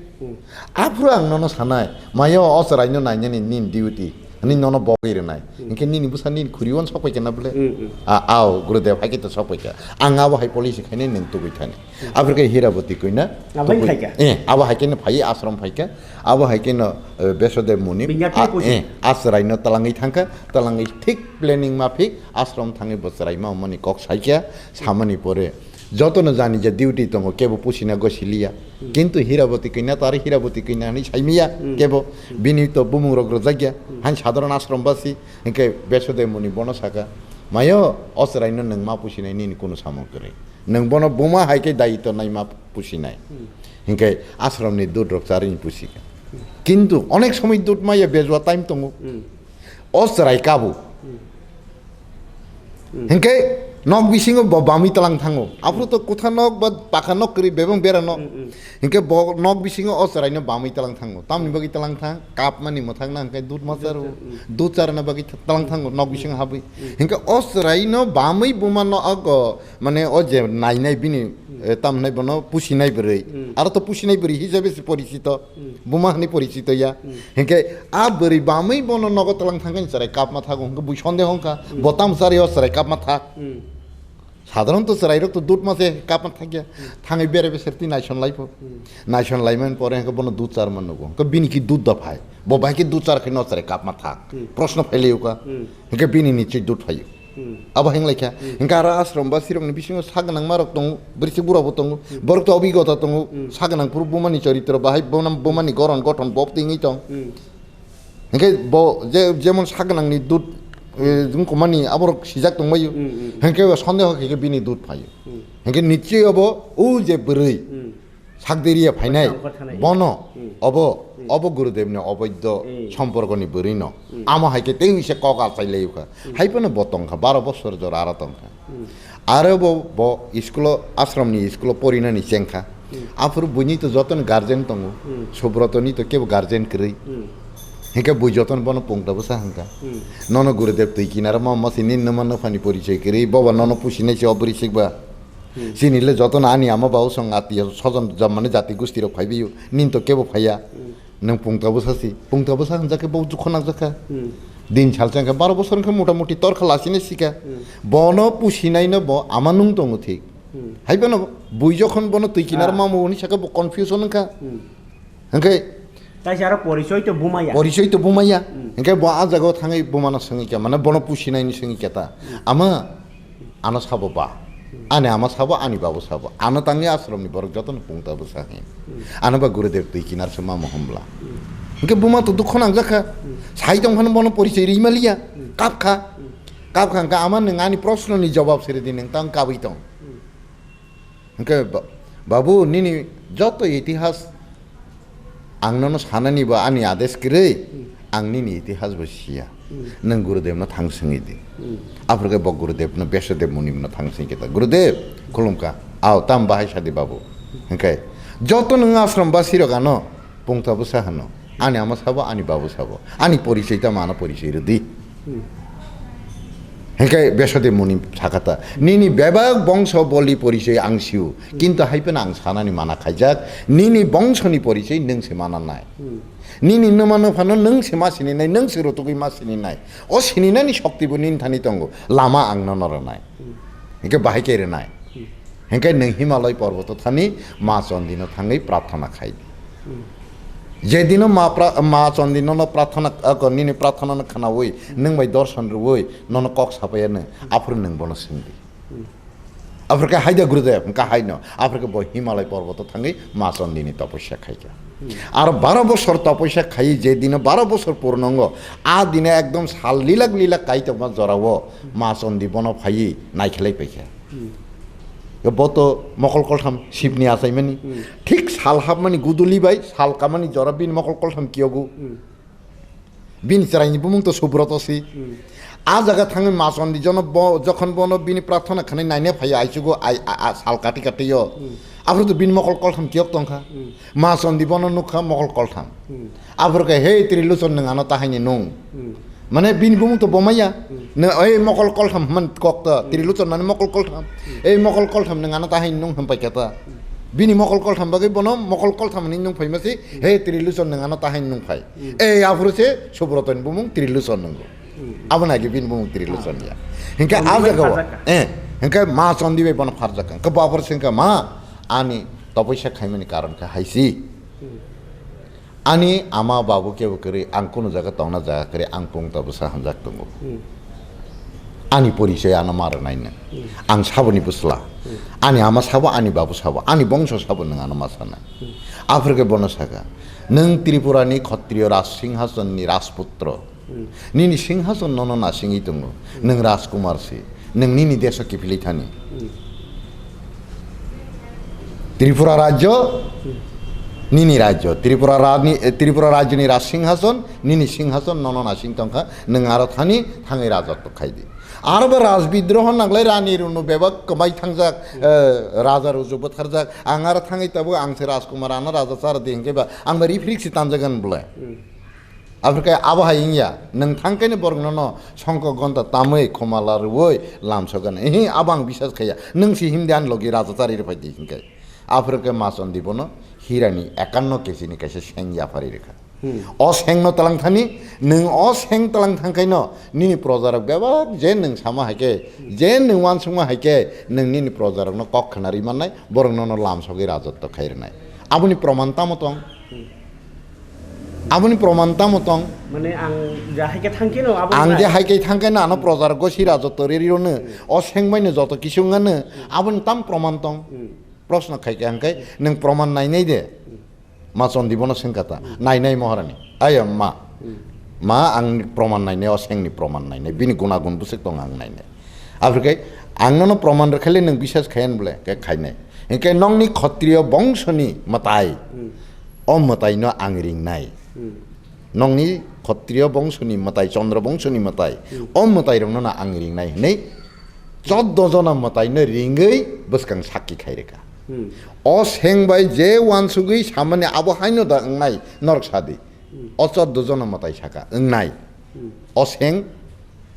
Aphuru ang nono sanai, mayo o chwraino nainani nini duty. Nini nono bogwi rwnai. Hinkhe nini bwsa nini khuriwan sok paikha na bwle? A, ao, Gurudev, haikhe to sok paikha. Ang abo hai policy khainai nwng tubui thani. Aphuru khe Hiraboti kuina. Abo tubui. Phaikha? Eh, abo haikhe no phai asrom phaikha. Abo haikhe no, eh, Besodev Muni. Bini yathai a, pusi. Eh, a chwraino twlangwi thangkha. Twlangwi thik planning maphik asrom thangwi bo chwrai ma mani kok saikha, samani pore jotono jani je duty tongo, kebo pusina gosiliya. Kintu Hiraboti kina to aro Hiraboti kina hinwi saimiya kebo. Bini to bumung rok rwjakya. Hain sadharan ashram basi, hinkhe Besodev Muni bono saka, mayo o chwraino nwng ma pusinai nini kunu samung kwrwi. Nwng bono buma hai khe dayitw nai ma pusinai. Hinkhe ashramni dut rok charwini pusika. Kintu onek somoi dut maya bejua time tongo. O chwrai kabo. Hinkhe nok bisingo bo bamwi tlang thango. Aphuru to kutha nok ba pakha nok kwrwi bebang bera nok. Hinkhe bo nok bisingo o chwraino bamwi tlang thango. Tamni bagwi tlang thang, kap mani mwthang na hinkhe dut ma charo. Dut charna bagwi tlang thango nok bisingo habwi. Hinkhe o chwraino bamwi buma no ago, mane o je nainai bini, eh, tamnai bono pusinai bwrwi. Aro to pusinai bwrwi hisabe se porichito. Buma hwnwi porichito ya. Hinkhe a bwrwi bamwi bono nogo twlang thangkhe chwrai kapma thago, hinkhe bui sonde hongkha, bo tamo chari o chwrai kapma thak. Sadharanto chwrairok to dut ma se kapma thakya. Thangwi bere beser twi naison laipho. Naison laimani pore hinkhe bono dut charma nugo. Hinkhe bini ki dut da phai. Bo bai khe dut char khe no chwrai kapma thak. Proshno phailaiyuka. Hinkhe bini nichoi dut phaio. Abo hwnglai kha. Hinkhe aro ashram ba sirokni bisingo sak gwnang marok tongo, bwrwi bura bo tongo, borok to obigota tongo, sak gwnang phuru bumani choritro bahai bumani goron gothon bob tingwi tong. Hinkhe bo je, jemon sak gwnangni dut, eh, wngkukmani aborok sijak tongbaio. Hinkhe bo sondeho khe bini dut phaio. Hinkhe nichoi obo o je bwrwi, Sakdiriya phainai, bono, obo, obo Gurudevni oboidho somporkoni bwrwino. Amo hai khe tei wngse kok achai laiyukha. Hai phano bo tongkha, baro bosor jora aro tongkha. Aro bo, bo iskulo, ashramni iskulo porinani chengkha. Aphuru buini to jotono guardian tongo. Subrotoni to kebo guardian kwrwi. Hinkhe bui jotono bono pungta bwsa hwnkha. Nono Gurudev twi kinaro ma masi nini nwma nwphani porichoi kwrwi, boba nono pusinai se obwrwi sikba. Chini le jotono ani ama bau song atiya sojon jab mane jati gusti rok phaibiyo, nini to kebo phaiya. Nwng pungta bwsa si, pungta bwsa hwnjak khe bo dukho nangjak kha. Din sal chang khe baro bosor wngkha mota moti torkha lasine sika. Bono pusinai no bo ama nung tongo thik. Hai bono bui jokhon bono twi kinar mamo hwnwi saka bo confusion wngkha. Hwnkhe Taisa aro porichoi to bumaya. Porichoi to bumaya. Hwnkhe bo a jagao thangwi bumano swngwi kha, mane bono pusinai ni swngwi kha ta. Ama, ano sabo ba. Ani ama sabo, ani babo sabo. Ano tangwi ashramni borok jotono pungta bwsa hin. Ano ba Gurudev twi kinar se mamo homla. Hwnkhe buma to dukho nangjak kha. Sai tong phano bono porichoi rwi maliya. Kap kha. Kap kha hwnkhe ama nwng ani proshno ni jawab siri di, nwng tang kabwi tong. Hwnkhe ba-, babu, nini joto itihas ang nono sanani ba ani ades kwrwi, ang nini itihas bo siya. Nwng Gurudevno thang swngwi di. Aphuru khe bo Gurudevno, Besodev Munino thang swngwi khe ta, "Gurudev, khulumkha, ao, tam bahai sadi babu." Hwnkhe joto nwng ashram basirok ano pungta bwsa hwno. Ani ama sabo, ani babu sabo. Ani porichoi tamo ano porichoi rwdi. Hwnkhe Besodev Muni sakha ta, "Nini bebak bongso boli porichoi ang sio, kintu hai phano ang sanani mana khaijak, nini bongsoni porichoi nwng se mana nai. Nini nwma nwphano nwng se ma sini nai, nwng se rutugwi ma sini nai. O sininani shokti bo nini thani tongo, lama ang nono rwnai." Hwnkhe bahai khe rwnai. Hwnkhe nwng Himalay porboto thani Ma Chondino thangwi prarthana khai di. Je dino Ma pra-, Ma Chondino no prarthana, ako nini prarthana no khnaui, nwng bai dorson rwui, nono kok sapaya nw, aphuru nwng bono swng di. Aphuru khe hai da Gurudev, hwnkha hai no. Aphuru khe bo Himalay porboto thangwi Ma Chondini toposya khai kha. Aro baro bosor toposya khai, je dino baro bosor purnongo, a dino ekdom sal lilak lilak kaitokma jorao Ma Chondi bono phaiwi naikhelai paikha. Bo to mokol koltham Shibni achaimani. Hmm. Thik sal hapmani guduli bai sal kamani jora bini mokol koltham kiyogo. Hmm. Bini chwraini bumung to Subroto si. Hmm. A jaga thangwi Machondi jono bo, jokhon bono bini prarthana khanai naina phaiya aichugo ai, a, a, sal kati kati yo. Hmm. Aphuru to bini mokol koltham kiyok tongkha. Hmm. Machondi bono nukha mokol koltham. Hmm. Aphuru khe, "Hey, Triluchon, nwng ano tahaini nung." Hmm. Mane bini bumung to bomaya. Hmm. Nw, ei mokol koltham hwnmani kok to, Hmm. Triluchon mane mokol koltham. Hmm. Ei mokol koltham nwng ano tahaini nung hwnpai khe ta. Hmm. Bini mokol koltham bagwi bono mokol koltham hwnwi nung phaima si, Hmm. "Hey, Triluchon, nwng ano tahaini nung phai." Hmm. Ei aphuru se Subrotoni bumung Triluchon nungo. Hmm. Abono age bini bumung Triluchon ya. Hinkhe Chondi a bai jaga o, pharjakha. Eh, hinkhe Machondi bai bono pharjakha. Hinkhe bo aphuru se hinkhe, "Ma, ani topoisa khaimani karon khe hai si." Hmm. Ani ama babu kebo kwrwi, ang kunu jaga tongna jaga kwrwi, ang pung ta bwsa hamjak tongo. Hmm. Ani porichoi ano ma rwnai nang. Hmm. Ang saboni bwsla. Hmm. Ani ama sabo, ani babu sabo, ani bongso sabo nwng ano ma sana. Hmm. Aphuru khe bono saka, "Nwng Tripurani Khatriyo Raj Singhasonni Rajputro. Hmm. Nini singhason nono nasingwi tongo. Hmm. Nwng Rajkumar si. Nwng nini deso kiphilwi thani." Hmm. Tripura rajyo, Hmm. nini rajyo. Tripura rajni, eh, Tripura rajyoni raj singhason, nini singhason nono nasing tongkha. Nwng aro thani thangwi rajotto khai di. Aro bo raj bidroho nanglai rani runu bebak kwmai thangjak, Hmm. eh, raja ruju bwtharjak. Ang aro thangwi tabuk ang se Rajkumar ano raja chara di hinkhe ba ang ba rifrik si tanjagan bwle. Hmm. Aphuru khe abo hai wngya, nwng thang khe ni borok nono songkok gonta tamwi khumala rwui lamsok gana. Ehe, abo ang bisas khaiya. Nwng si himdi ani logi raja chari rwphai di hinkhe. Aphuru khe Machondi bono hirani ekanno kechi ni kaisa seng yaphari rwkha. Hmm. O sengno tlang thani, nwng o seng tlang thang khaino nini projarok bebak je nwng sama hai khe, je nwng uansukma hai khe, nwng nini projarokno kok khna rwi mannai, borok nono lamsogwi rajotto khai rwnai. Aboni proman tamo tong? Hmm. Aboni proman tamo tong? Mane ang je hai khe thang khe no abo Ang je hai khe thang khe no ano projarok gosi rajotto riri rwno, Hmm. o seng bai no joto kisu wngano, Hmm. aboni tam proman tong? Hmm. Proshno khai khe ang khe nwng proman nainai de. Hmm. Machondi bono swngkha ta, Hmm. "Nainai Maharani?" Ayo ma. Hmm. Ma, ang proman nainai, o sengni proman nainai, bini gunagun bwswk tong ang nainai. Aphuru khe ang nono proman rwkhaile nwng bisas khaiyan bwle, khe khainai. Hinkhe nongni Khatriyo bongsoni mwtai, Hmm. o mwtaino ang ringnai. Hmm. Nongni Khatriyo bongsoni mwtai, Chandra bongsoni mwtai, Hmm. o mwtairokno no ang ringnai hwnwi choddo jona mwtaino ringwi bwskang sakki khai rwkha. Hmm. O seng bai je uansugwi samani abo haino da wngnai norok sadi. Hmm. O choddo jona mwtai saka wngnai. Hmm. O seng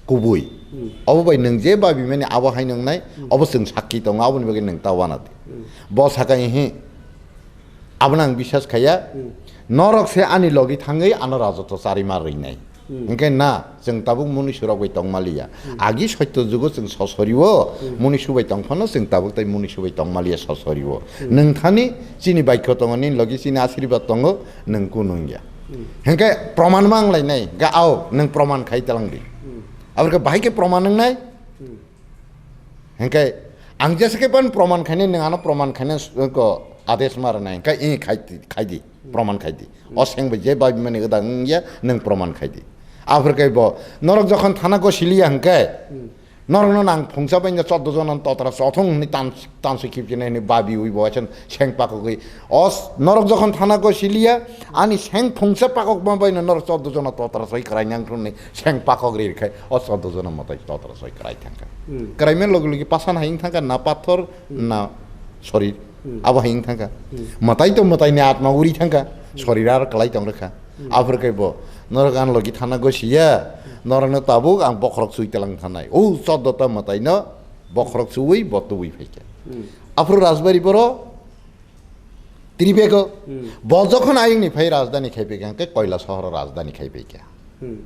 kubui. Hmm. Obo bai nwng je babimani abo haino wngnai, Hmm. obo chwng sakki tongo, aboni bagwi nwng ta uanadi. Hmm. Bo saka, "Ihi, abono ang bisas khaiya, Hmm. norok se ani logi thangwi ano rajotto charima rwinai." Hmm. Hinkhe na, chwng tabuk munisurok bai tongmaliya. Hmm. Agi soitto jugo chwng sosorio, Hmm. munisu bai tongphano chwng tabuk tai munisu bai tongmaliya sosorio. Hmm. Nwng thani chini baikho tongo, nini logi chini asirwad tongo, nwng kunu wngya. Hmm. Hinkhe proman ma wnglainai, ga ao, nwng proman khai talangdi. Hmm. Aborkhe bahai khe proman wngnai? Hmm. Hinkhe ang jesa khe ban proman khainai, nwng ano proman khainai, ko ades ma rwnai, hinkhe i khai di, khai di, proman khai di. O seng bai je bai mani gwdang wngya, nwng proman khai di. Aphuru khe bo, norok jokhon thana go siliya hinkhe, Hmm. norokno nang phungsa bai no choddo jona totra chothong hwnwi tan, tansu khipchinai hwnwi babi ui bo, achen seng pakogwi. O s-, norok jokhon thana go siliya, ani seng phungsa pakok ma bai no norok choddo jona totra soi kwrai nang thung hwnwi seng pakok ri khai, o choddo jona mwtai totra soi kwrai thangkha. Hmm. Kwrai men logi logi pasan hai wng thangkha, na pathor, Hmm. na sorir. Hmm. Abo hai wng thangkha. Hmm. Mwtai to mwtaini atma uri thangkha. Hmm. Sorir aro kwlai tong rwkha. Hmm. Aphuru khe bo, norok ang logi thana go siya, norokno tabuk ang bokhorok chui talang thanai. O choddo ta mwtaino bokhorok chuwi bo tubui phaikha. Hmm. Aphuru Rajbari boro Tribego. Hmm. Bo jokhon ayungni phai rajdhani khai phaikha, hwnkhe Koila sohoro rajdhani khai phaikha. Hmm.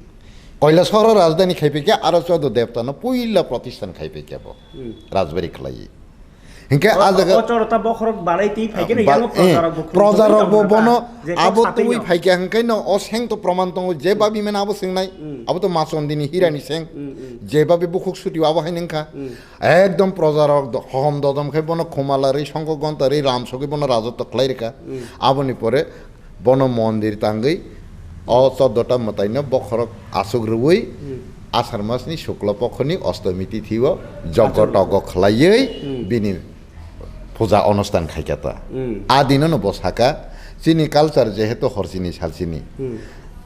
Koila sohoro rajdhani khai phaikha, aro choddo debtano puila protisthan khai phaikha bo. Hmm. Rajbari khlaiwi. Hinkhe O, a jaga o chorota bokhorok balai twi phai khe ba-, yango eh, projarok bo khum projarok tongwi bo tongkha, bono je kok abo satwi twi no. Phai khe hinkhe no o seng to proman tongo je babi mena abo swngnai. Hmm. Abo to Machondini hirani seng. Hmm, hmm. Je babi bukhuk suti abo hai nengkha. Hmm. Ekdom projarok do-, hohom dodom khe bono khumala rwi songkho gonta rwi ram sogwi bono rajotto khlai rwkha. Hmm. Aboni pore bono mondir tangwi o choddo ta mwtaino bokhorok aswk rwui Hmm. Asar masni Shukla pokhoni Ostomi tithio joggo Achomni. Toggo khlaiwi Hmm. bini puja onustan khaikha ta. Hmm. A dinono bo saka, chini culture jehetu horchini salchini. Hmm.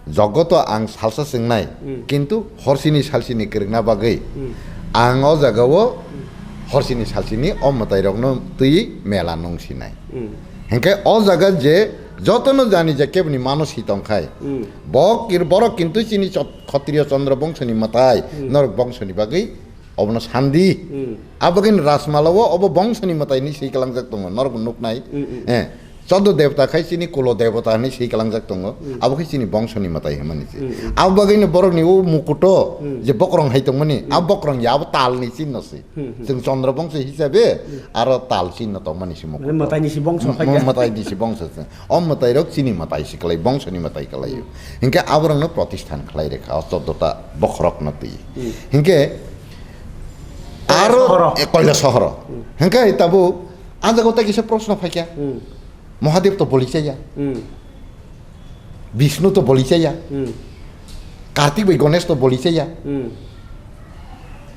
Jogoto ang salsa swngnai, hmm, kintu horchini salchini kwrwngna bagwi, hmm, ang o jagao, hmm, horchini salchini o mwtairokno twi mela nung sinai. Hmm. Hinkhe o jaga je jotono jani je keboni mano si tongkhai, hmm, bo kir-, borok kintu chini chot-, Khatriyo Chandra bongsoni mwtai, hmm, norok bongsoni bagwi obono sandi. Hmm. Abagini Rajmala o obo bongsoni mwtai hinwi swi kalangjak tongo, norok bo nuknai. Hmm, hmm. Eh, Choddo Devata khai chini Kulo Devata hinwi swi kalangjak tongo, hmm, abo khai chini bongsoni mwtai hwnmani se. Hmm, hmm. Abagini borokni o mukuto, hmm, je bokrong hai tongmani, hmm, a bokrong ya abo talni chinno se. Hmm, hmm. Chwng Chandra bongso hisabe, hmm, aro tal chinno tongmani se mukuto. Mane mwtaini se bongso khai ya. Mwtaini se bongso se. O mwtairok chini mwtai se klai, bongsoni mwtai klai. Hmm. Hinkhe aborokno protisthan khlai rwkha o choddota bokhorokno twi. Hmm. Hinkhe Koila aro sohoro. E, Koila sohoro. Hmm. Hinkhe tabuk a jagao tei kisa proshno phaikha. Hmm. Mahadev to boli chaya. Hmm. Bishnu to boli chaya. Hmm. Kartik bai Ganesh to boli chaya. Hmm.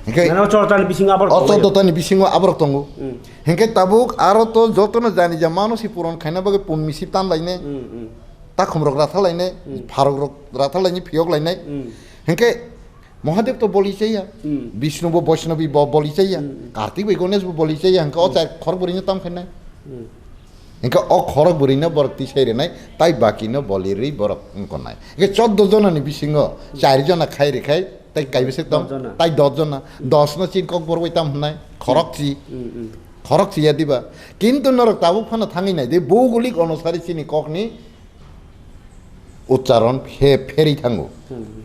Hinkhe mane o choddotani bisingo aborok o tongo. Choddotani bisingo aborok tongo. Hmm. Hinkhe tabuk aro to jotono jani ja mano si puron khaina bagwi pun misi tan lainai. Hmm, hmm. Takhumrok ratha lainai, hmm, pharokrok ratha lainai, phiyok lainai. Hmm. Hinkhe Mahadev to boli chaya, hmm, Bishnu bo Vaishnavi bo boli chaya, hmm, Kartik bai Ganesh bo boli chaya, hinkhe o, hmm, chai khorok bwrwino tam khainai. Hmm. Hinkhe o khorok bwrwino borok tisai rwnai, tai bakino boli rwi borok wngkonai. Hinkhe choddo jonani bisingo chari jona khai rwkhai, tai kaibwswk tong, dos jona. Tai dos jona. Dos no chin kok borok bai tam hwnai, khorokchi. Hmm, hmm. Khorokchi ya diba? Kintu norok tabuk phano thangwi nai de, bougolik onusari chini kokni uchcharon phe-, pherwi thango. Hmm, hmm.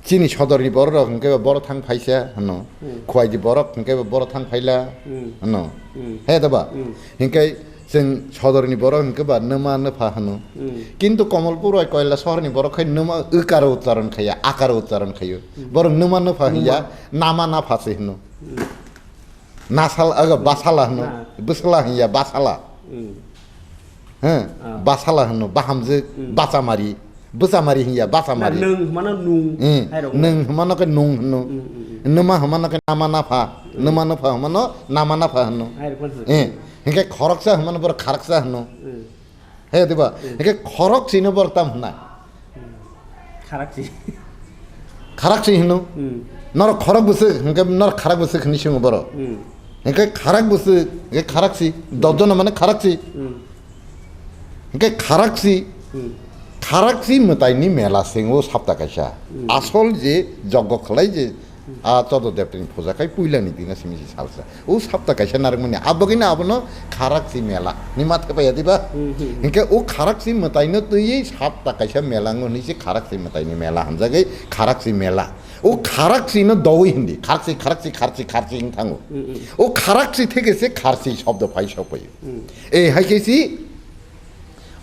Chini sodorni bororok hwnkhe bo borok thang phaisa hwno. Hmm. Khwaidi borok hwnkhe bo borok thang phaila, hmm, hwno. Hmm. He da ba? Hmm. Hinkhe chwng sodorni borok hwnkhe ba nwma nwpha hwno. Hmm. Kintu Komolpur bai Koila sohorni borok khai nwma, ükaro uchcharon khaiya, akaro uchcharon khaio. Hmm. Borok nwma nwpha hwnya, nwma, nama napha se hwno. Hmm. Nasal, aga, basala hwno. Na. Bwsala hwnya, basala. Hmm. He? Ah. Basala hwno, bahamjwk, hmm, bachamari. Bwchamari hwnya, bachamari. Na, nwng hwmano nung, hmm, hai rok. Nwng hwmano khe nung hwno. Hmm, hmm, hmm. Nwma hwmano khe nama napha. Hmm. Nwma napha hwmano nama napha hwno. Hai rok hwno. Eh, hinkhe khoroksa hwmano borok kharaksa hwno. Hmm. He diba? Hmm. Hinkhe khorok chino borok tam hwnai. Hmm. Kharak si. Kharak si hino. Hmm. Norok khorok bwswk, hinkhe norok kharak bwswk hwnwi swngo borok. Hmm. Hinkhe kharak bwswk, hinkhe kharak si. Dojona mane kharak si. Hmm. Hinkhe kharak si. Hmm. Kharak si mwtaini mela swngo sapta kaisa. Hmm. Asol je joggo khlai je A chodo debtani puja khai puilani dina simi si salsa. O sapta kaisa narwkmani, abagwino abono Kharaksi mela. Ni ma thepaya diba? Hmm, hmm, hmm. Hinkhe o Kharaksi mwtaino twiwi sapta kaisa mela wngwi se Kharaksi mwtaini mela hamjagwi Kharaksi mela. O Kharaksino dowi hindi. Kharaksi, Kharaksi, Kharaksi, Kharaksi wng thango. Hmm, hmm. O Kharaksi theke se Kharsi shobdo phai sokpaio. Hmm. E hai khe si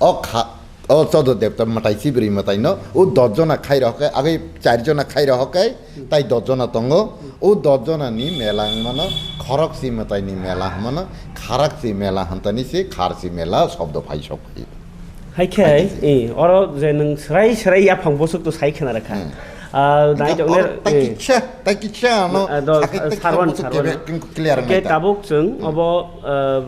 O kha, o chodo debta mwtai chibrwi mwtaino, o dos jona khai rohokhe, agwi char jona khai rohokhe, tai dos jona tongo. O dos jona ni mela wngmano Khorokchi mwtai ni mela hwnmano, Kharakchi mela hwntani se Kharchi mela shobdo phai sok phai. Hai khe, hai khe. Eh, oro je nwng srai srai yaphang bosok to sai khna rakha. Hmm. Ah, nai jok oro ne, tai eh. Kisa, tai kisa ano, ah, do, sakhe ah, tai sarwan, kisa sarwan. Clear ke nai ta. Tabuk chwng, hmm. Obo, ah,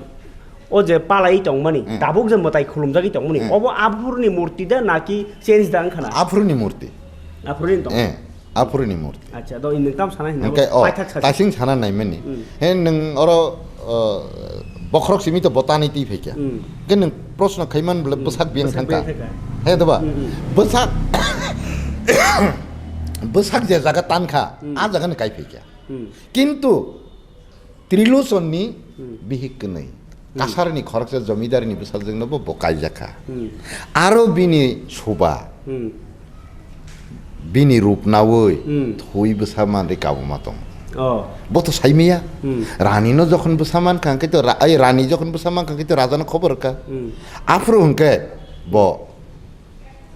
O je palai tongmani, hmm. Tabuk je mwtai khulumjagwi tongmani, hmm. Obo aphurni murti da naki change da wngkha na? Aphurni murti. Aphurni tong? Eh, aphurni murti. Acha, do nwng tam sana hinna. Hwnkhe, o, paithak sasi. Tasing sana naimani. Hmm. He nwng oro, o, bokhorok simi to bo tanwi twi phaikha. Hmm. Ke nwng proshno khaiman bole hmm. Bwsak biyang bwsak thangkha. Biyang thangkha. He doba? Hmm, hmm. Bwsak, bwsak je jaga tankha, hmm. A jaga ni kai phaikha. Hmm. Kintu Trilochonni hmm. Bihik kwnwi. Hmm. Kasarni khoroksa jomidarni bwsajwkno bo bo kaijakha. Hmm. Aro bini suba, hmm. Bini rup naui hmm. Thwi bwsa manri kabuma tong. Oh. Bo to saimaya. Hmm. Rani no jokhon bwsa mankha, hwnkhe to ra-, ai rani jokhon bwsa mankha, hwnkhe to raja no khobor rwkha. Hmm. Aphuru hwnkhe bo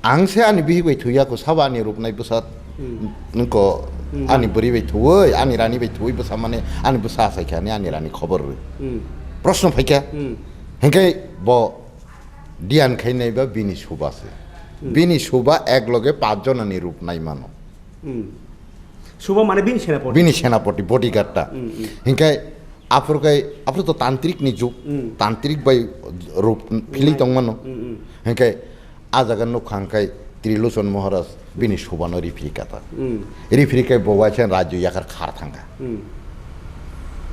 Ang se ani bihik bai thwi ya kho, sabo ani rupnai bwsa hmm. Nungko hmm. Ani bwrwi bai thwi, ani rani bai thwi bwsa mane ani bwsa asai khe ani, ani rani khobor rw. Hmm. Proshno phai kha. Hmm. Hwnkhe bo diyan khai nai ba bini suba se. Hmm. Bini suba ek loge paanch jona ni rup nai mano. Hmm. Suba mane bini senapoti? Bini senapoti, bodyguard ta. Hmm, hmm. Hwnkhe Aphuru kai, aphuru to tantrik ni jug, hmm, tantrik bai rup philwi tongmano. Hmm, hmm. Hingke a jaga nukha hingke Trilochon Maharaj bini subano riphri kata. Hmm. Riphri kai bo waisa rajyo yakar khar thangkha. Hmm.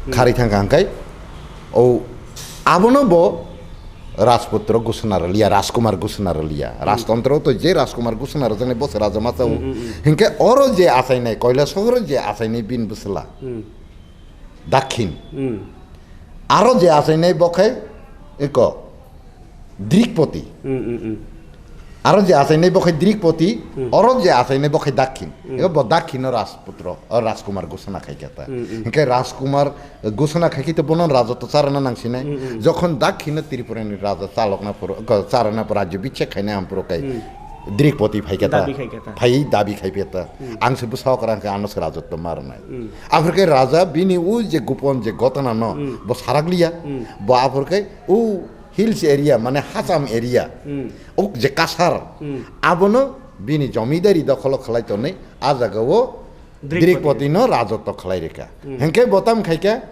Hmm. Khari thangkha hingke o abono bo Rajputro gusana rwliya, Rajkumar gusana rwliya. Hmm. Rajtantro to je Rajkumar gusana rwjaknai bo se raja masa o. Hmm, hmm, hmm. Hingke oro je achainai, Koilasohoro je achainai bini bwsla. Hmm. Dakhin. Hmm. Aro je achainai bo khai eko Drikpoti. Hmm, hmm, hmm. Aro je achainai bo khai Drikpoti, hmm, oro je achainai bo khai Dakhin. Hmm. Eko bo Dakhino Rajputro, o Rajkumar gusana khai khe ta. Hmm, hmm. Hingke Rajkumar gusana khai khe to bono raja to charana nangsinai. Hmm, hmm. Jokhon Dakhino Tripurani raja chalokna phuru, ko charana phuru rajyo bichek khaina ampuru kai. Hmm. Drikpoti phai khe ta. Dabi khai khe ta. Phai dabi khai phe ta. Hmm. Ang se bwsa okra hingke ano se rajotto ma rwnai. Hmm. Aphuru khe raja bini o je gopon je gotana no, hmm, bo sarak liya. Hmm. Bo aphuru khe o hills area mane hacham area. Hmm. O je kasar. Hmm. Abono bini jomidari dokholo khlai tonwi a jaga o Drikpoti. Drikpoti no rajotto khlai rikha. Hmm. Hingke bo tam khai khe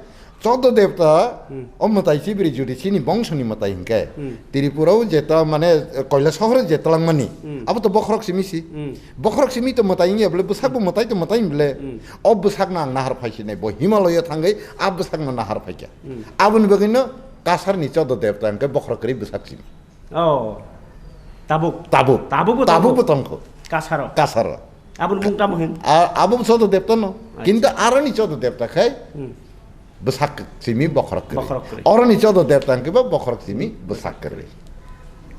Chodo devta, hmm, o mwtai chibri judi chini bongso ni mwtai hingke, hmm, Tripura o jeta mane Koilasohor je twlangmani, hmm, abo to bokhorok simi si. Hmm. Bokhorok simi to mwtai wngya bole, bwsak bo mwtai to mwtai bole. Hmm. O bwsak no ang nahar phai sinai, bo Himalaya thangwi a bwsak no nahar phaikha. Hmm. Aboni bagwi no Kasar ni Chodo devta hingke bokhorok kwrwi bwsak simi. Oh. Tabuk. Tabuk. Tabuk bo Tabuk tongkho. Bo tongkho. Kasaro. Kasaro. Aboni mung tamo hin? A-, abo Chodo devta no. Acha. Kintu aroni Chodo devta khai, hmm, bwsak simi bokhorok kwrwi. Bokhorok kwrwi. Oroni Chodo devta hingke bo bokhorok simi bwsak kwrwi.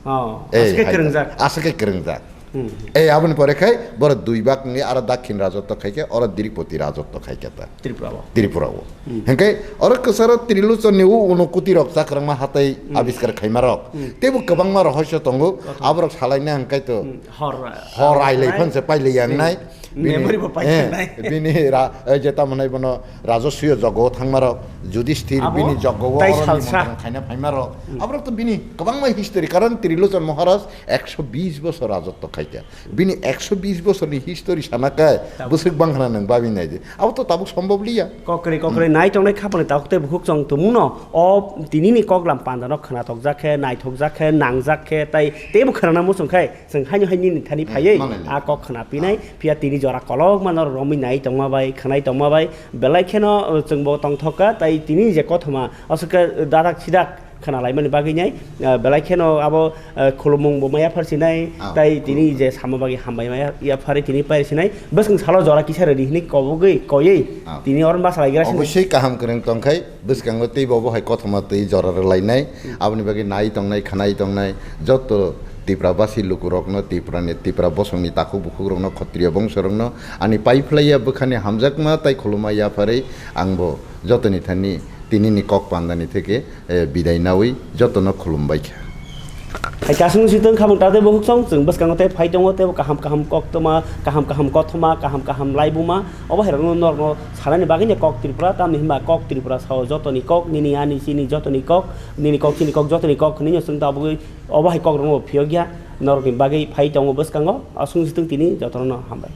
Oh, eh, aswk khe hai kwrwngjak. Aswk khe kwrwngjak. Hmm. Eh, aboni pore khai boro dui bak wngwi aro Dakhin rajotto khai khe oro Drikpoti rajotto khai khe ta. Tripura o. Tripura o. Hmm. Hingke oro kwcharo Trilochon ni o uno kuti rok chakrangma hatai, hmm, abiskar khaima rok. Hmm. Tebo kwbangma rohosyo tongo. Kothoma. Aborok salaina hingke to. Hmm. Hor, hor ah, ailai nai. Phan se pailai yang nai. Bini, memory bo paikha eh, nai. Bini ra-, eh, je tamo nai bono Rajasuyo jogo thangma rok, Yudhishthir abo bini jogo o tai oroni salsa. Montong khaina phaima rok. Hmm. Aborok to bini kwbangma history, karon Trilochon Maharaj ekso bis bosor rajotto khaikha. Bini ekso bis bosorni history sana kai tabuk. Bwswk bangkhana nwng babi nai di. Abo to tabuk sombhob liya. Kokrwi, kokrwi, hmm, nai tongnai khapani tabuk tei bukhuk chong tongmungno o tinini koklam pandano khwnathokjak khe, naithokjak khe, nangjak khe, tai teibo khwnana muchung khai. Chwng haino hai nini thani hmm, phaiwi manai le. A kok khna pinai, ah, phiya tini jora kolokma norok romwi nai tongma bai, khwnai tongma bai, belai kheno, uh, chwngbo tongthok kha, tai tini je kothoma, aswk khe dadak sidak khna laimani bagwi nai, uh, belai kheno abo, uh, khulumung bo maya phar sinai, ah, tai tini khulumung. Je sama bagwi hambai maya, ya phari tini pai sinai, bwswng salo jora kisa rwdi hwnwi kobogwi koiwi, ah, tini oro basa laigra sinai. Obosoi kaham kwrwng tongkhai. Bwskango teibo obo hai kothoma twi jora rwlainai, hmm, aboni bagwi nai tongnai, khwnai tongnai, joto Tiprabasi lukurokno, Tiprani, Tipra bosongni takhuk bukhukrokno, Khotriya bongsorokno, ani pai phlaiya bwkhani hamjakma tai khuluma yapharwi angbo jotoni thani tinini kok pandani theke, eh, bidai naui jotono khulumbaikha. Hai kasung si tong khamung tate bo huksong, chwng bwskango tei phai tongo, tei bo kaham kaham koktwma, kaham kaham kothoma, kaham kaham laibuma, obo hai rokno norokno sanani bagwi ni kok Tripura, tamni hwnba kok Tripura sao jotoni kok, nini ani chini jotoni kok, nini kok chini kok jotoni kok hwnwi no chwng tabugwi obo hai kok rokno phiyokya, norokni bagwi phai tongo bwskango, asung si tong tini jotono hambai.